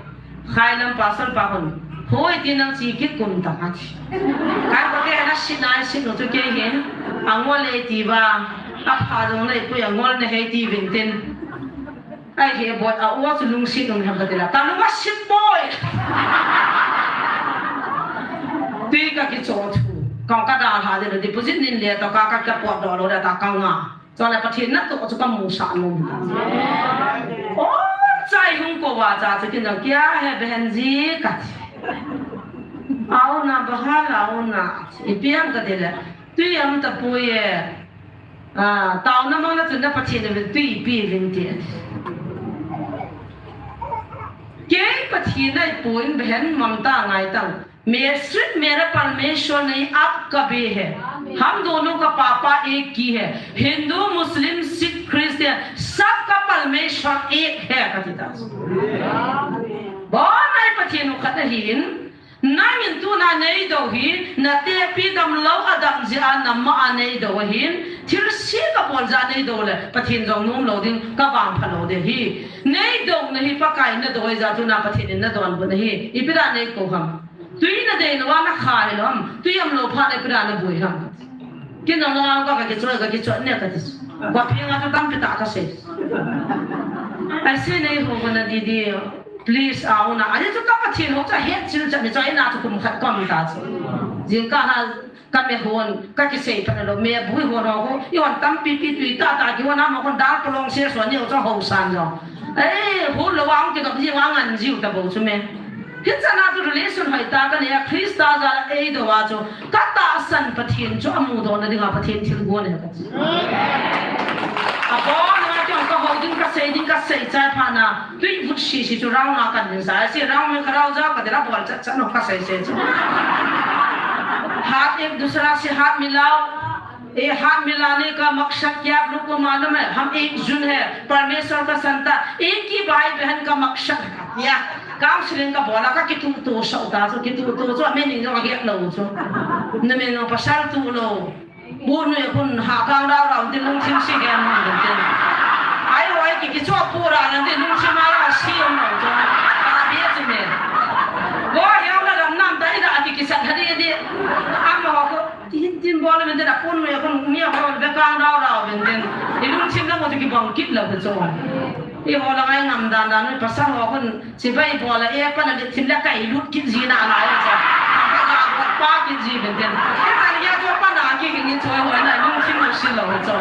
Khailam Pastor pa hon. Hoi ti nang chi kit kum ta ha ti. Kai ko te na sit nai sit nu chu kei hin. Angol le ti va. A pha jong le pui angol na hei ti vin tin. Ai he boi a ua chu lungsit um ham ka ti la. Ta lung a sit boi. Tui ka kicho thu. Ka ka dalha ding deposit nin le to ka ka ka potdoh lou da ta ka nga. Chule Pathen natoh chu ka musah nom. O, chai hung kou va cha chu kin jong kia he behen ji kati. Auna bahal auna. Ipi ham kati le. Tui ham tapoi e. A, taona mangna chun na Pathen uvin tui ipeuvin ti. Kei Pathen a ipon behen mamta ngai tang. मैं सिर्फ मेरा परमेश्वर नहीं, आपका भी है। हम दोनों का पापा एक ही है। हिंदू, मुस्लिम, सिख, क्रिश्चियन, सबका परमेश्वर एक है, kati ta. Bon nai Pathen u khat ahin, nangin tuna neidou hi, na tepi damlou a dam jeh a, nangma a neidou ahin, thilse kabol jeh a neidou le, Pathen jong nomlou ding, kavangpha lou ding ahi. Neidouna hi Pakai nadou ahijeh a tuna Pathen in nadonbut ahi. Ipi dia neikou ham. Tui nadei lou a nakha hilou ham. Tui umlou phat le ipi dia naboi ham. Kin jong langa ka, ka kichoi, ka kichoi ne kati. Ka phenga chu tampi tah kasei. Aise nahi hoga na didi. Please, auna. Ajeh chu ka Pathen ho chu hetchil chat ni chu, ina chu kum khat kaum ta chu. Jingkah a ka me hon, ka kisei phat lou, me bui hon ho, ihon tampi pi tui tah tah kihon a, ama hon dal palong se so ni chu housan jong. Ei, hon lou a hung kidop ji, angan jiu tabou chu me. Hichan a chu relation hoitah kanei a, Christa jal a eidou a chu, katahsan Pathen chu amudoh na dinga Pathen thilgon ahi kati. Abon a kihon kahou ding, kasei ding, kasei chai phat na, tui vut sisi chu round a kan ding sa, si round में खड़ा हो जाओ, kati la bol chat chat no kasei sei chu. हाथ एक दूसरा से हाथ मिलाओ, ये हाथ मिलाने का मकसद क्या आप लोग को मालूम है? हम एक जुन है, परमेश्वर का संतान, एक ही भाई बहन का मकसद है. Counseling kabol a ka kituhto sah ta chu, kituhto chu, a meaning jong ahet lou chu. Na me no pasal tuh lou. Bu nui khun ha kang rau rau tin lungthim si gen man tin. Ai oi ki kicho pu ra nan tin lungthim a ra si um lou chu. Ka bia chu me. Bo hiau na ram nam ta ida ki kisat ha di di. Ama ho ko tin tin bol men tin a pu nui khun mi ho be kang rau rau men tin. I lungthim na mo tu kibang kit lou chu. I ho la ngai ngam dan dan pasal ho khun Chibai bol a, e, pan a lit thim le kai lut kit ji na lai a cha. Ka la pa kit ji ben ten. Ka la ya chu pan a ki ki ni choi hoi na lungthim lou si lou cha.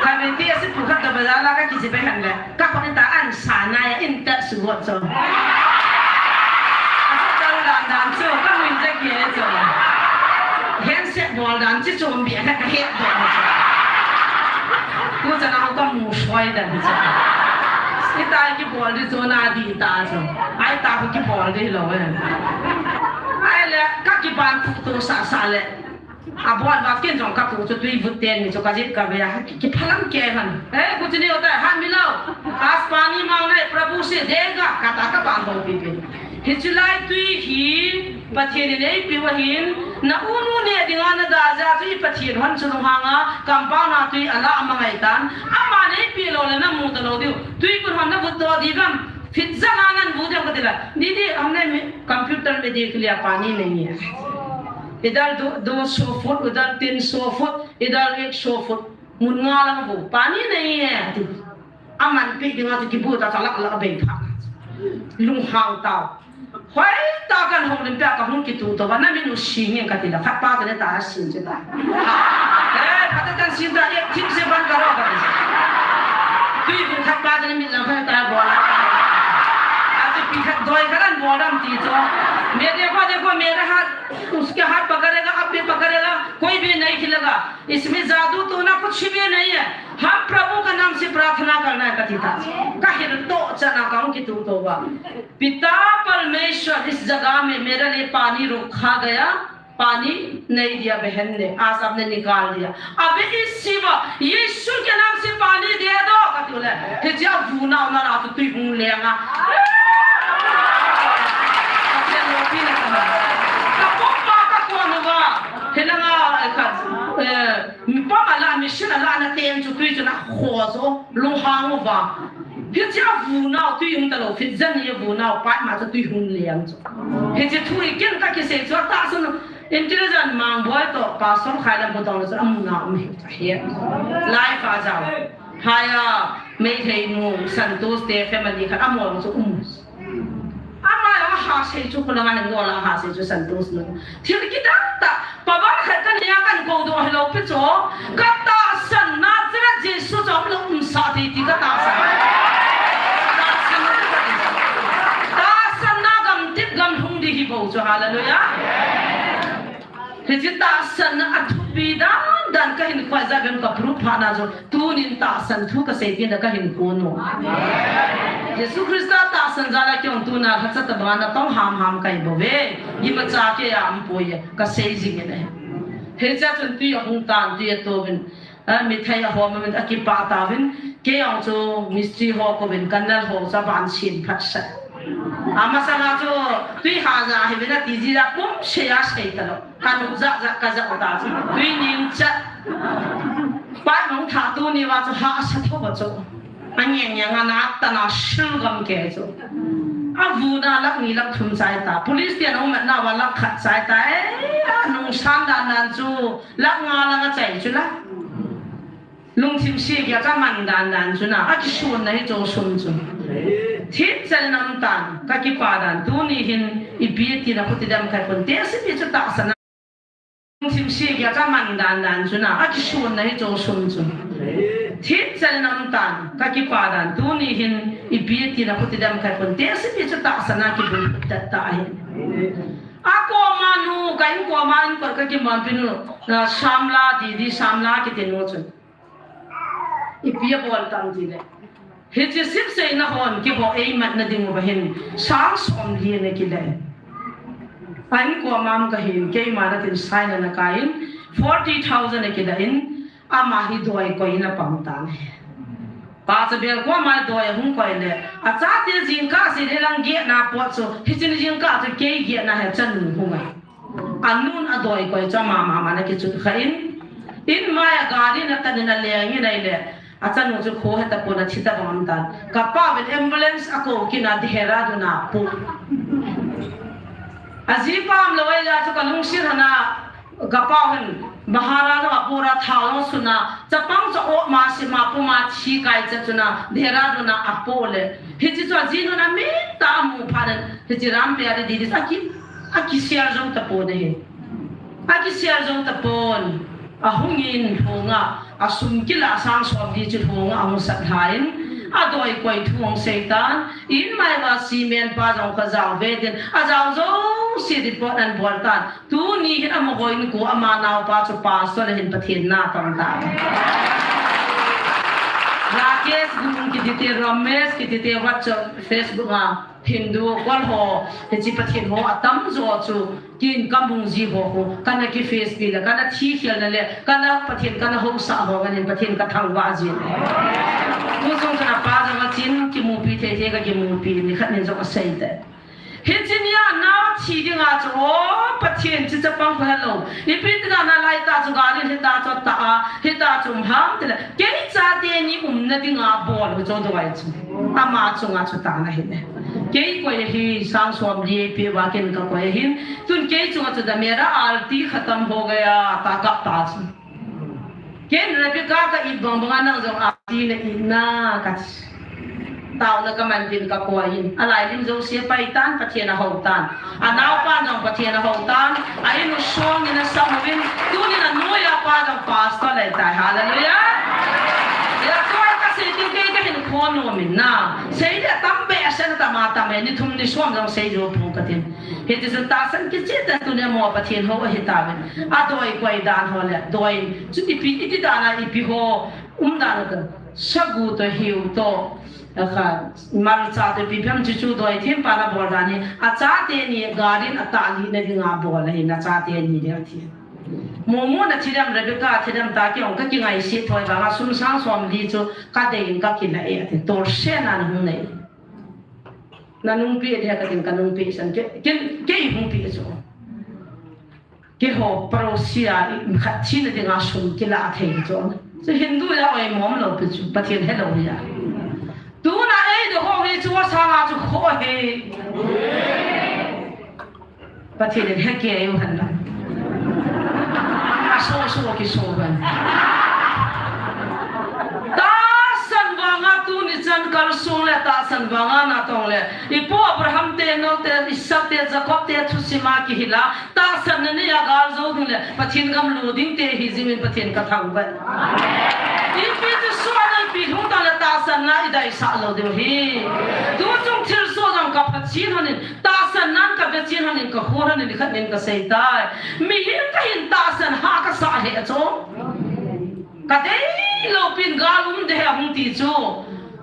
Ka ben ti a si pu khat ta ba la ka ki chibai han le. Ka khon ta an sa na ya in ta su wo cha. A sa ta dan dan chu ka mun ja ki e cha. Handshake bol dan chi chom bi a ka het bol cha. Ku cha na ka mu soi dan cha. Itai kibol di chu na di ta chu. Ai ta kibol di lou e. Ai le ka kiban tu tu sa sa le. Abon ba kin jong ka tu chu tui vut ten ni chu ka jit ka ve a ki, kiphalam ke han. Eh, kuch nahi hota hai, haath milao. Aaj pani mangna hai, Prabhu se dega. Kata ka ban ho pi pi. Hiche lai tui hi Pathen in eipeh u ahin, na u nu neh dinga na dah jeh a chu i Pathen hon chu lunghang a, compound a tui ala amangai tan. Aman eipeh lou le na mu talou diu. Tui kun hon na vut doh diu vem? Feet ijat a nan vut diu kati le. Didi, humne computer mein dekh liya, pani nahi hai. Idhar do, do so foot, udhar teen so foot, idhar ek so foot. Mun nga lang vut, pani nahi hai. Aman peh dinga chu kibut a chu alah lah a bei pha. Lunghang tao. Hoitah a kan houlim peh a ka hung kituh tou va, na min u sing in kati le, khat pa chu ne ta a sing chu ta. Eh, phat a kan sing ta, ek thip se ban karo kati. Tui vung khat pa chu ne min lang khat ta bol a. A chu pi khat doi khat an bol dam ti chu. मैं देखो, देखो, मेरा हाथ, उसके हाथ पकड़ेगा, अब भी पकड़ेगा, कोई भी नहीं हिलेगा। इसमें जादू टोना कुछ भी नहीं है। हम प्रभु का नाम से प्रार्थना करना है, kati ta. Ka hil toh chan a ka hung kituh tou va. पिता परमेश्वर, इस जगह में मेरे लिए पानी रोका गया, पानी नहीं दिया बहन ने, आज आपने निकाल दिया। अभी इस शिव यीशु के नाम से पानी दे दो, kati le. Hiche a vunau na la tu tui hung leng a. Pathen loupi na ka ma. Ka pom pa ka kon uva. Hilanga, eh, ka, eh, Mi pam a la, mi sin a la na ten chu tui chu na kho chu, lunghang uva. Hiche a vunau tui hung talou, feet ijat ni a vunau, pat ma chu tui hung leng chu. Hiche thu hi ken ka kisei chu, tahsan intelligent mang boi toh, pastor khai lam ko tong chu, amu na um hi ta hi. Life a jao. Haya, Meitei nu, Santos te family khat, amu chu um. Ama jong Hasei chu khulanga hin gola hasei chu Santos nu. Thil kidang tah, power khat kanei a kahin kou doh hilou pi chu. Katahsan Nazareth Jesu chu aumlou umsah thei ti katahsan. Tahsan na, tahsan na gamtip gamlhung ding hi bou chu, hallelujah. Hiche tahsan a thupi dan dan kahin khoi jeh in ka proof pha na chu. Tunin tahsan thu kasei tina kahin kon u. Jesu Christa tahsan jal a kei jong tuna lhacha tabang a tong ham ham kahi bou ve. Imacha kei a um poi e, kasei jing in ahi. Hichea chun tui ahung tan, tui ato uvin. A, mithai ahom uvin, akipah tauvin. Kei jong chu mistri ho kouvin, kanal ho chu aban sin phat sah. Amasanga chu tui haja hih uvin ati jeh a pum sei a sei talou. Ka nop jah jah ka jah u ta chu. Tui ning chat. Pai mong tha tuni va chu hahsa tho va chu. Angeng ngeng a na tana sil gam kei chu. Avuna lakh ni lakh thum chai ta. Police te ana um na va lakh khat chai ta. Ei, anung san dan dan chu lakh nga lang achai chu la. Lungthim se gei a kaman dan dan chu na, akisonna hi chu sum chu. Thil chal nam tan, kakipah dan, tuni hin ipi tina khuti dam khai pon, te sipi chu tahsan a. Lungthim se gei a kaman dan dan chu na, akisonna hi chu sum chu. Thil chal nam tan, kakipah dan, tuni hin ipi tina khuti dam khai pon, te sipi chu tahsan a kibul tat ta ahi. Akoma nu, ka inkoma in kot kakiman pi nu, na Samla Didi, Samla kiti nu chu. Ipi abol tam tile. Hiche sipseina hon keiho eimatna ding uva hin sang somli ana kile. A inkoma um kahin, keima natin sign ana kai in, forty thousand akila in, ama hi doi koi in apang tan ahi. Pachabel koma doi ahung koi le, achate jingkah seh le lang gehna pot chu, hiche ni jingkah chu kei gehna hi achanu hung ahi. Anun adoi koi chu ama mama ana kichun kha in. In mai a gari in atan in aleng in ahile. Achanu chu kho heta pon athi tabang um tan. Kapa uvin ambulance akou kit in a Dehradun a apoh. Ajipa umlou ahile chu kalungset hon a kapa uvin bahara jong apoh a thao jong sun a. Chapang chu oma sima puma thi kai cha chun a Dehradun a apoh le. Hiche chu ajinun amin tah a amu phat in hiche Rampia Didi chu aki Akisel jou tapon ahi. Akisel jou tapon. Ahung in lhonga, asum kila sang somli chu lhonga ahung sat lhai in. Adoi koi thu ahung sei tan. In mai uva cement pa jong kajao ve tin. Ajao jouse report ana bol tan. Tuni hin amaho inko ama naopa chu pastor ahin Pathen na tong tan. Rakesh Gurung kiti te, Ramesh kiti te, WhatsApp, Facebook a. Hindu kol ho, hiche Pathen ho atamjo chu, kin kamung ji ho khu, kana kiface pi le, kana thi khel na le, kana Pathen kana housa ho, kana Pathen kathangvah jin. Tusung chun apa jong achin, kimupi thei thei kakimupi, nikhat nin jong asei te. Hiche nia nao thi dinga chu, o, Pathen chu chapang kho helou. Ipi tina nalai ta chu gari hita chu ta a, hita chu um ham tile. Kei chate ni umna dinga bol u chu doi chu. Ama chunga chu tana hile. Kei koi hi sang somli eipeh uva ken kakoi ahin. Tun kei chunga chu da mera aarti khatam ho gaya ta kap ta chu. Ken Rebecca ka it bang banga nang jong aarti na it na kati. Taona kaman tin kakoi in. Alai lim jouse apai tan, Pathen ahou tan. Anaopa jong Pathen ahou tan. A in u song in asam uvin. Tunin anoi apa jong pastor lei tai. Hallelujah. Ya koi kasei tin kei kahin khon nom in na. Sei le tam be asen tama tame ni thum ni som jong sei jo pung katin. Hiti chun tahsan kicheh ta tunia mo Pathen hou ahi tauvin. Adoi koi dan ho le. Doi. Chu ipi iti dan a ipi ho. Um dan a ka, sagu to hiu to, a ka, malcha to ipi phem chu chu doi thempa na bol dan hi, achate ni gari in atah lih na dinga bol ahi, nachate ni ding athi. Momo na thidam Rebecca thidam ta kei ong kakingaisih thoi vanga sum sang somli chu kadei in kakila e ati, tolse na na hung nei. Na nungpeh ding katin kanungpeh san ke, ke, kei hung peh chu. Keiho, parousia, i khat thina dinga sum kila thei chu. Chu Hindu a oimo umlou pi chu, Pathen helou hi a. Tuna eidoh ho hi chu asanga chu kho hi. Pathen in hekei u hen lang. Aso so kiso ban. Tahsan vanga tuni chan Kalsong le tahsan vanga natong le, ipu Abraham te, Noah te, Isaac te, Jacob te thusima kihila, tahsan na nei a gal jou ding le Pathen gam lut ding te hi jingin Pathen kathangvah. Ipi ti suan ipi lhung tang le tahsan na idaisah lou ding hi. Tuchung thilsoh jong kaphachen honin, tahsan nan kavechen honin, kakhol honin, khat min kasei tai. Mihem kahin tahsan ha kasah lheh chu. Kadeilou pin gal um ding ahi ahung ti chu.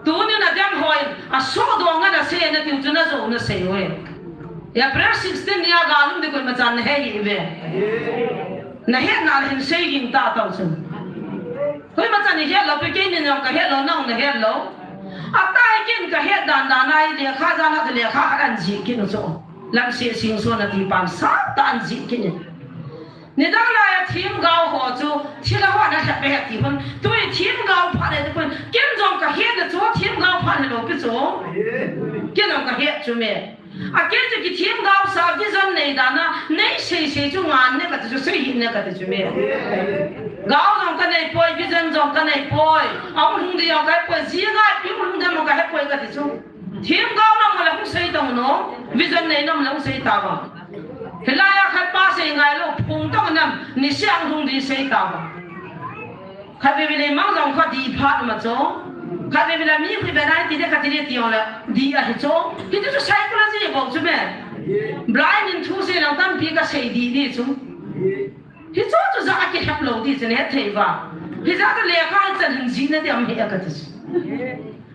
Tunin adem hoi, asoh dong ana sei natiu chu najou nasei uve. April sixteen nia gal um ding koima chan nahe hih uve. Nahet na le hin sei ging tah tau chu. Koima chan ihet lou pi, keinin jong kahet lou, nang nahet lou. Atai ken kahet dan dan a ilekha jana chu lekha khat ahin jih kit u chu. Lamseh singson ati pan sat tah ahin jih kit in. Nidang laiya themgao ho chu thilha hon alhep ahi ti hon. Tui themgao phat le ti pon. Ken jong kahet le chu themgao phat hilou pi chu. Ken jong kahet chu me. Akei chu kithemgao sa vision nei dan a, nei sei sei chu ngan ne kati chu, sei hih ne kati chu me. Gao jong kanei poi, vision jong kanei poi. Ahung lhung ding jong kahe poi, jinga ipi hung lhung ding jong kahe poi kati chu. Themgao nam le hung sei tau no, vision nei nam le hung sei tauva. Hilaiya khat pa sei ngai lou, phung tong nam, niseh a hung ding sei tauva. Khatvei vei le mang jong kho dih phat ma chu. Khatvei vei le mi khui ve nai ti de kati de ti jong le dih ahi chu. Hiti chu psychology bou chu me. Blind in thusei lang tampi kasei dih dih chu. Hichu chu ja a kilhep lou dih chu nehthei va. Hijeh a chu lekha chan hin jih na ding ahi a kati chu.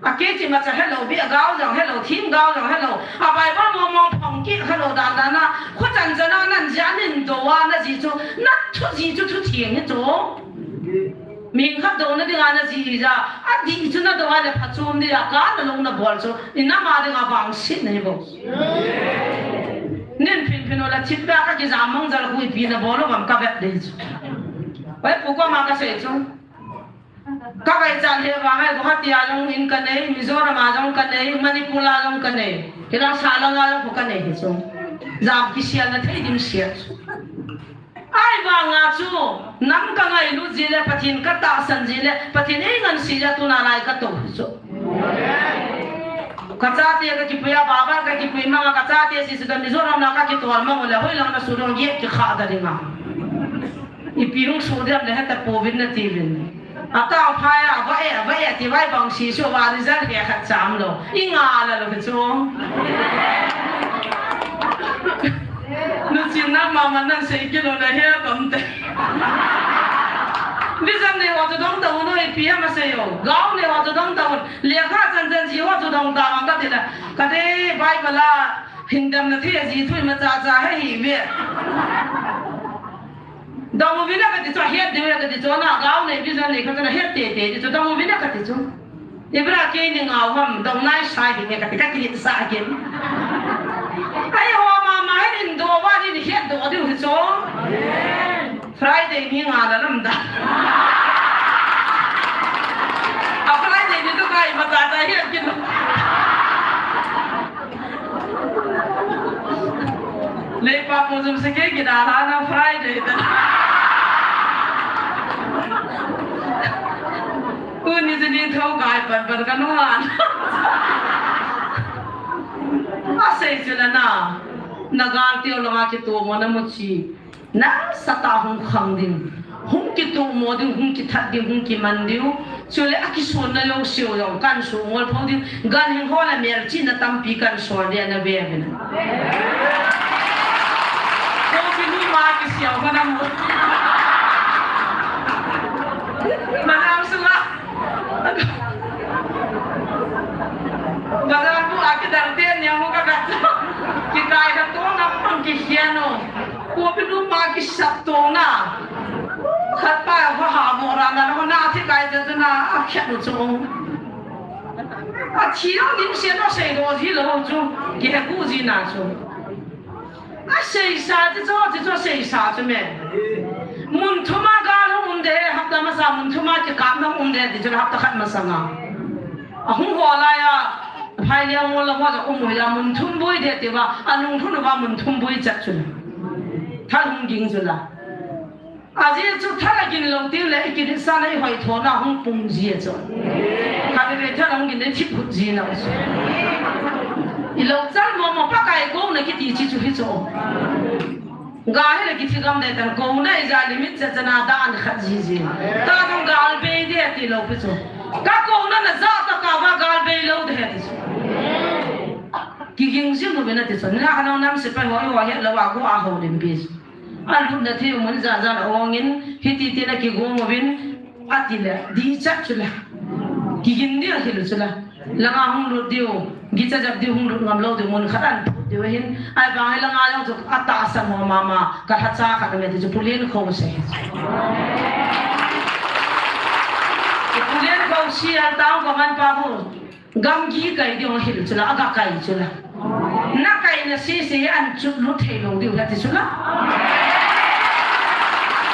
Akei chu imacha helou, bia gao jong helou, themgao jong helou. A Bible mong mong phong kit helou dan dan a. Kho chan chan a nan jih a nin dou a najih chu. Nathu jih chu thutheng hi chu. Mihing khat douna dinga najih ja, adih chu nadou a le phachom ding a, kana lou nabol chu, inam a dinga vangsetna hi bou. Nin phin phin u le thipbeh a kakijam mang jal khu ipi nabol u ham kavet ding chu. Oi, pu koma kasei chu. Kavaicha le vang a Guwahati a jong in kanei, Mizoram a jong kanei, Manipur a jong kanei. Hilang sa lang a jong khu kanei hi chu. Jam kiselna thei dimset chu. Ahivanga chu, nam kangailut jeh le, Pathen katahsan jeh le, Pathen eingansei jeh a tuna lai katou hi chu. Kachate kakipui a, baba kakipui mang a, kachate sese toh Mizoram la kakitol mang u le, hoilang nasoh ding, gate kikhah da ding a. Ipi hung soh ding ham le heta pouvin natiuvin. Atao phai a, va e, va e, ti vai bang sese uva result he khat cham lou. Inga la lou hi chu. Nuchin na mama nan sei kilo na he kam te. Vision nei ho chu dong tauvin, ipi ham asei u. Gao nei ho chu dong tauvin. Lekha chan chan jih ho chu dong tauvin kati le. Kati Bible a hin damna thei jih thu imacha cha he hi ve. Dong uvin a kati chu, het diu a kati chu, na gao nei vision nei khat chu nahet tei tei ti chu, dong uvin a kati chu. Ibra keini ngau ham, dong naisai hinge kati, kakiletsah kit. Ahi ho mama hin dou va ni hetdoh diu hi chu. Friday ni nga la lam da. A Friday ni toh kai mata ta het kit. Leipa pu jum se kei kidalha na Friday ta. Tuni jini thou kai pan pan kanu han. Asei chu la na. Nagal teu langa kitomona muchi. Nasatah a hung khang ding, hung kitomo ding, hung kithat ding, hung kiman ding. Chule akisonna jouseu jong kahin sumol pho ding. Ganhing ho le melchihna tampi kahin sol ding, nave uvin. Kopi nu ma kisiau ho namu. Manam sunga. Bazar bu a kidang te niang ho kaga. Kikai khat tong nang pang kihian o. Kopi nu ma kisap tong na. Khat pa ho ha mo ra na ho na thi kai ja na a khet nu chu. A thi ang dim se no sei do ji lo chu. Kihe gu ji na chu. Aseisa ti chu, ti chu aseisa chu me. Mun thum a gal hung um de, hapta masa mun thum a kikapna hung um de, ti chu hapta khat masanga. Ahung ho laiya, phai le ngol la ho ja um u ya mun thum boi de ti va, anung thum va mun thum boi chat chu. Thal hung ging chu la. Ajeh chu thalagin lou teng le, i kiditsa na i hoithona hung pung ji chu. Khatvei thala hung gin le thip hut ji na chu. I lo chal mo mo Pakai kouna kiti chi chu hi chu. Ga hi le kithi gam de tan kouna i ja limit cha cha na da an khat ji ji. Ta jong gal bei de ti lou pi chu. Ka kouna na ja ta ka va gal bei lou de ti chu. Kiging jing nu be na ti chu. Na ka nang nam sepai ho i ho he lou a go a ho lim pi chu. A lutna thei mun jaja la ongin, hiti tina kigong uvin, ati le, di chat chu la. Kigin di a hil chu la. Langa hung lut diu, gicha jap diu hung lut ngam lou diu mun khat an phut diu hin. Ai vang ai langa jong chu a tahsan mo mama, ka tha cha khat me ti chu Pu Liankhosi. Pu Liankhosi a tao ko man pa bu. Gamgi kai ding hil chu la, aga kai chu la. Na kai na sese an chut lut thei lou diu hati chu la.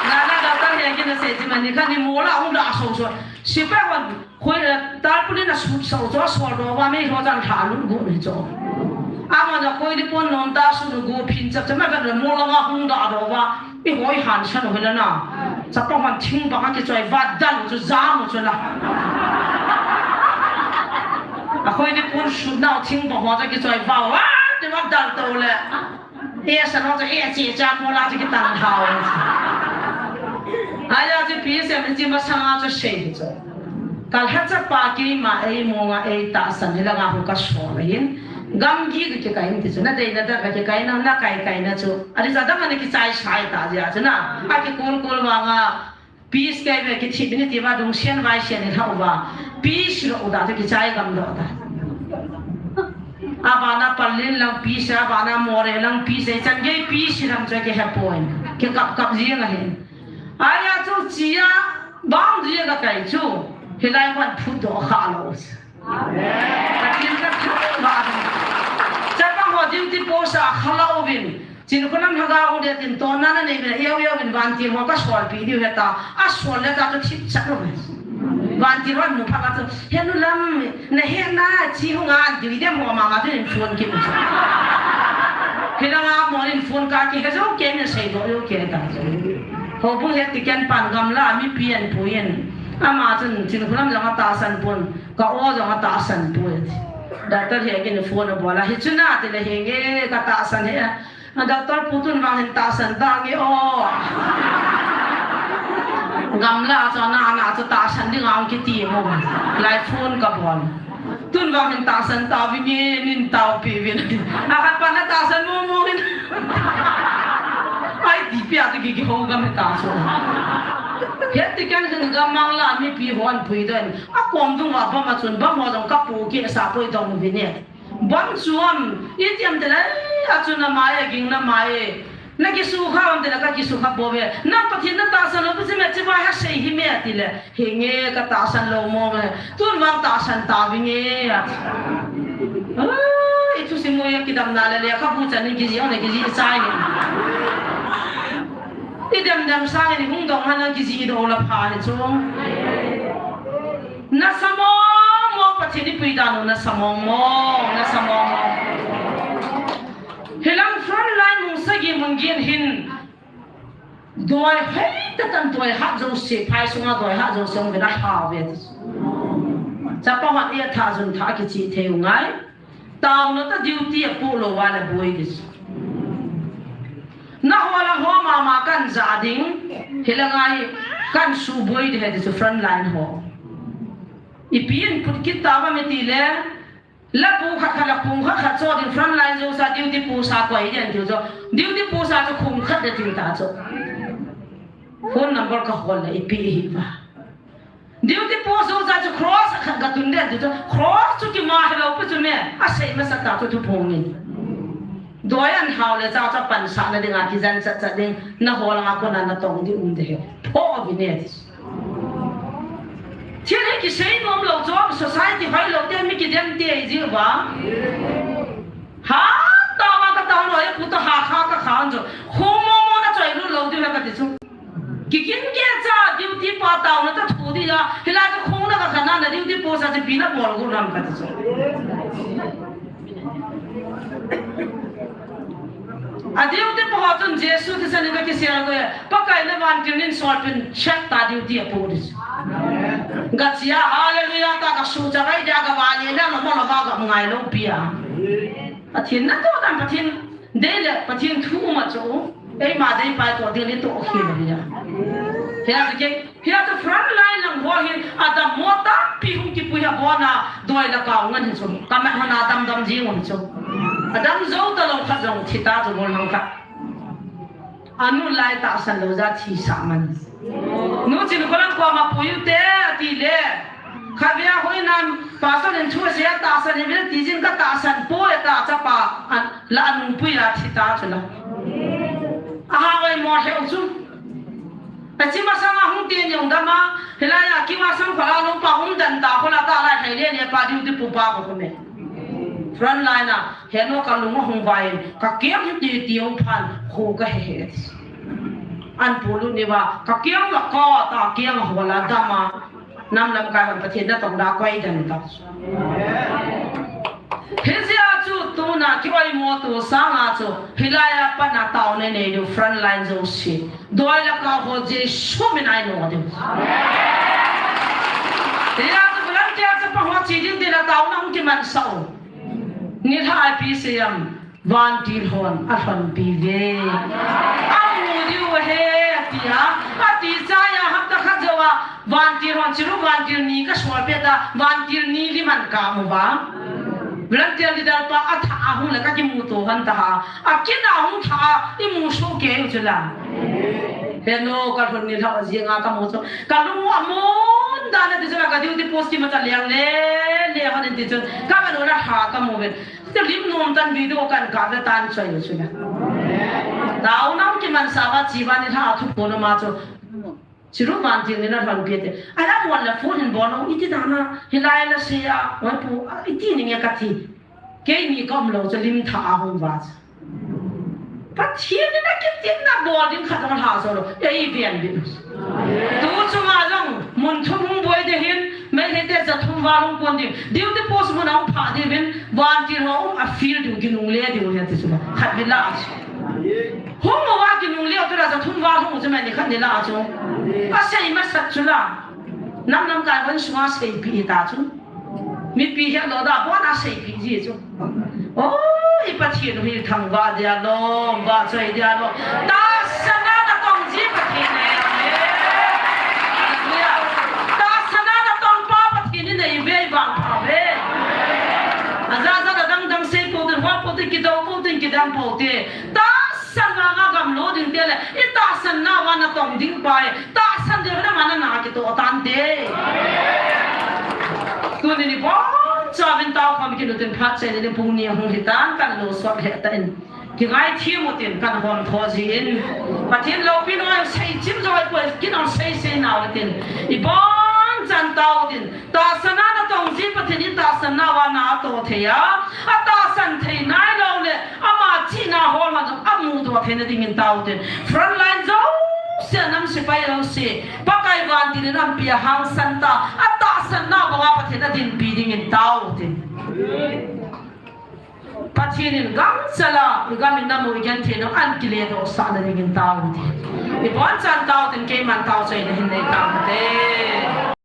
Na na ga ta he ki na se ji mani ka ni mo la hung da so so. Sepai hon khoi, eh, tarpaulin a sut so so so do wa me ho jan tha lut gu ni chu. Ama na khoi di pon non ta su gu phin chap chap ma ka mo la wa hung da do wa. I hoi han san u hila na. Chapa man thing bang a kichoi va dal u chu jam u chu na. A khoi ni pun sut nau thing bang ho cha kichoi va va ti va dal to le. E san ho cha e chi cha mo la cha kitan hau. Aya chi pi se mi chi ma sang a cha sei chu. Kal ha chapa keima ei mo nga ei tahsan hila nga hu ka so la hin. Gamgi ka kikai in ti chu, na dei na da ka kikai na, na kai kai na chu. Adisa dang na kichai sai ta jia chu na. A kikul kul vang a, peace kai ve kithi bini ti va dung sian vai sian ni thau va. Peace lo da chu kichai gam lo da. Abana Pallel lang peace, abana Moreh lang peace, chan gei peace ram chu kihe poi. Kikap kap jing a hin. Aya chu chia bang jia ka kai chu. Hilai kwan phut do kha lo. Pathen ka thangvah a. Chapa ho duty post a khala uvin. Chinkholam lhaga hung de tin tona na nei uvin, eu eu uvin vantil ho ka solpi diu heta. A sol le ta chu thip chat uvin. Vantil ho nu pha ka chu. He nu lam, na he na chi hung an diu dem ho mama chu in phone ki mu chu. He na nga mo in phone ka ki he jo ke ne sei do yo ke ta chu. Ho bu he ti ken pan gamla mipi an pu in. Ama chun Chinkholam jong atahsan pon. Ka o jong atahsan poi. Doctor hi agin phone abol a. Hichu na ti le hinge ka tahsan he. Doctor pu tun vang hin tahsan ta nge o. Gamla chu na na chu tahsan ding ang kiti mo. Lai phone ka bol. Tun vang hin tahsan ta vinge nin tao pi vin. A khat pa na tahsan mo mo hin. Ai ti pi a ti ki ki ho gam ta chu. He ti kan hin gam mang la mipi hon pui den. A kom dung va bam a chun bam ho jong ka pu ki sa poi dong vi ne. Bam chuam, i tiam te lai, a chun na mai, a ging na mai. Na kisu kha am te la ka kisu kha bo ve. Na Pathen na tahsan lo, Pathen me chibai ha sei hi me ti le. Hinge ka tahsan lo mo me. Tun vang tahsan ta vinge. Ah, i thusim mo ya kidam na le le ka bu chan ni kiji, o ne kiji chai ni. I dem dem sang ni hung dong hana kiji do la pha ni chu. Na sa mong mong Pathen i pui dan u na sa mong mong, na sa mong mong. Hilang front line mun sagi mun gin hin doi hei ta tan doi ha jo se phai sunga doi ha jo se ong ve na ha ve ti. Chapa ha e tha jun tha kichi thei u ngai. Taona ta duty a pu lo wa la boi di. Na ho la ho mama kan ja ding. Hila ngai kan su boi di he di su front line ho. I pi in put kit ta ba me ti le. La pu khat khat la pu khat khat cho ding front line jo sa duty pu sa koi di an ti jo. Duty pu sa cho khum khat de ti ta cho. Phone number ka hol le i pi hi ba. Duty post jo cha chu cross khat ka tun den chu, cross chu kima hello pu chu me, a sei masa ta chu thu phong in. Doi an hau le cha cha pan sa na ding a kijan cha cha ding, na ho langa kona na tong di um de he. Pho vi ne. Thil hi kisei nom lo chu, society hoi lo te mi kidem te ji va. Ha, ta ma ka ta lo e pu ta ha kha ka khan jo. Khu mo mo na choi lu lo di la ka ti chu. Kikin ke cha duty pa taona ta thu di a, hilai chu khong na ka khana na duty post a chu pi na bol gu ram ka ti chu. A duty pu ho chun Jesu thisan in akisel uve. Pakai na vantil nin solpin chet ta duty apu ding. Gachia hallelujah ta kasuh chakai dia kavale na lama lama ka ngai lou pia. Pathen natoh dan Pathen dei le Pathen thu um a chu. Eima dei pai toh ding ni toh khel a. Hia chu ke, hia chu front line lang ho hin adammo tampi hung kipui ha bona doi le kau ngan hin chu. Kamat hon a damdam jing un chu. Adam jou talou khat jong thi ta chu bol hang khat. Anu lai tahsan lou jat thisah man. Nu Chinkholang koma pui u te ati le. Khatvei a hoinan pastor in thu asei a tahsan in vil ti jin ka tahsan poi ata chapa an la anung pui a thi ta chu la. Aha oi mo heu chu. Achi masang a hung te nyong dama hilai a kimasang phala lung pa hung dan ta khola ta lai hai le le pa duty pu pa ko me. Front line a Heno ka lung ahung vai in, ka keng hi ti ti hung phan, khu ka he he. An pulu ni va, ka keng la ka ta keng a hola dama. Nam lam kai hon Pathen natong da koi dan ta. Hijeh a chu tuna ki oimo to sanga chu, hilai a pat a taona nei diu front line jouse. Doi le kau ho Jesu min a i no diu. Hijeh a chu volunteer chapa ho chi ding tin a taona hung kimansah u. Nilhah a ipi sei em, vantil hon alhonpi uve. Amu diu ahi, ati a. Ati chai a hapta khat jou a, vantil hon chiru vantil ni ka sol pet a, vantil ni lim an ka mu uva. Volunteer leader pa athah a hung le ka kimu to hon ta ha. Akin a hung thah a, imu soh kei u chu la. Heno, ka lhun nilhah a jing a ka mu chu. Ka lung u amon dan a ti chu la, ka duty post kimat a liang le, le hon in ti chu. Ka va lo la ha ka mu ve. Ti lim nom tan video kan ka ve tan choi u chu la. Taona hung kimansah uva chi uva nilhah a thuphon um a chu. Chiru vantil nin alhonpi te. Ala mon la phone hin bol u iti dan a. Hilai la sei a. Oi pu, a, iti ning e ka ti. Keini ka um lou chu lim thah a hung uva chu. Pathen in akitinna bol ding khat hung lha jo lou. Ei ven bin. Tu chunga jong mun thum hung boi ding hin, Meitei te ja thum val hung kon ding. Duty post mun a hung phah ding hin, vantil ho um a feel ding kinungle ding hin ti chu. Khat vin la a chu. Hung uva kinungle u chu la ja thum val hung u chu mai ni khat ni la a chu. Asei masat chu la. Nam lamkai hon sunga seipeh ta chu. Mipi het lou da, abon a seipeh ji chu. O, i Pathen hi thangvah dia lom, vahchoi dia lom. Tahsan a natong ji Pathen ahi. Hallelujah. Tahsan a natong pa Pathen in eive, eivangpha uve. Aja ja a dang dang sei pou tin, hol pou tin, kidou pou tin, kidang pou tin. Tahsan vanga gamlo ding te le, i tahsan nauva natong ding pa e. Tahsan ding vang a na kitoh tan te. Tuni ni boncha vin tao khom kit u tin phat chai ni pung ni hung hitan kan lo sot he ta in. Kingaithem u tin kan hon tho jin. Pathen loupina sei chim jo ai poi kin ong sei sei nau tin. I bonchan tao tin. Tahsan a natong ji Pathen in tahsan nauva na atoh thei a. Atahsan thei nailou le. Ama chihna hol hon amudoh theina dingin tao tin. Front line jouse a nam sepai jouse. Pakai vantil in aumpi a hangsan ta. Atahsan nau banga Pathen adinpi dingin tao tin. Pathen in gangchal a, i gam in namu i genthei nau an kiledoh sahna dingin tao tin. I bonchan tao tin keiman tao chai na hin nei tao te.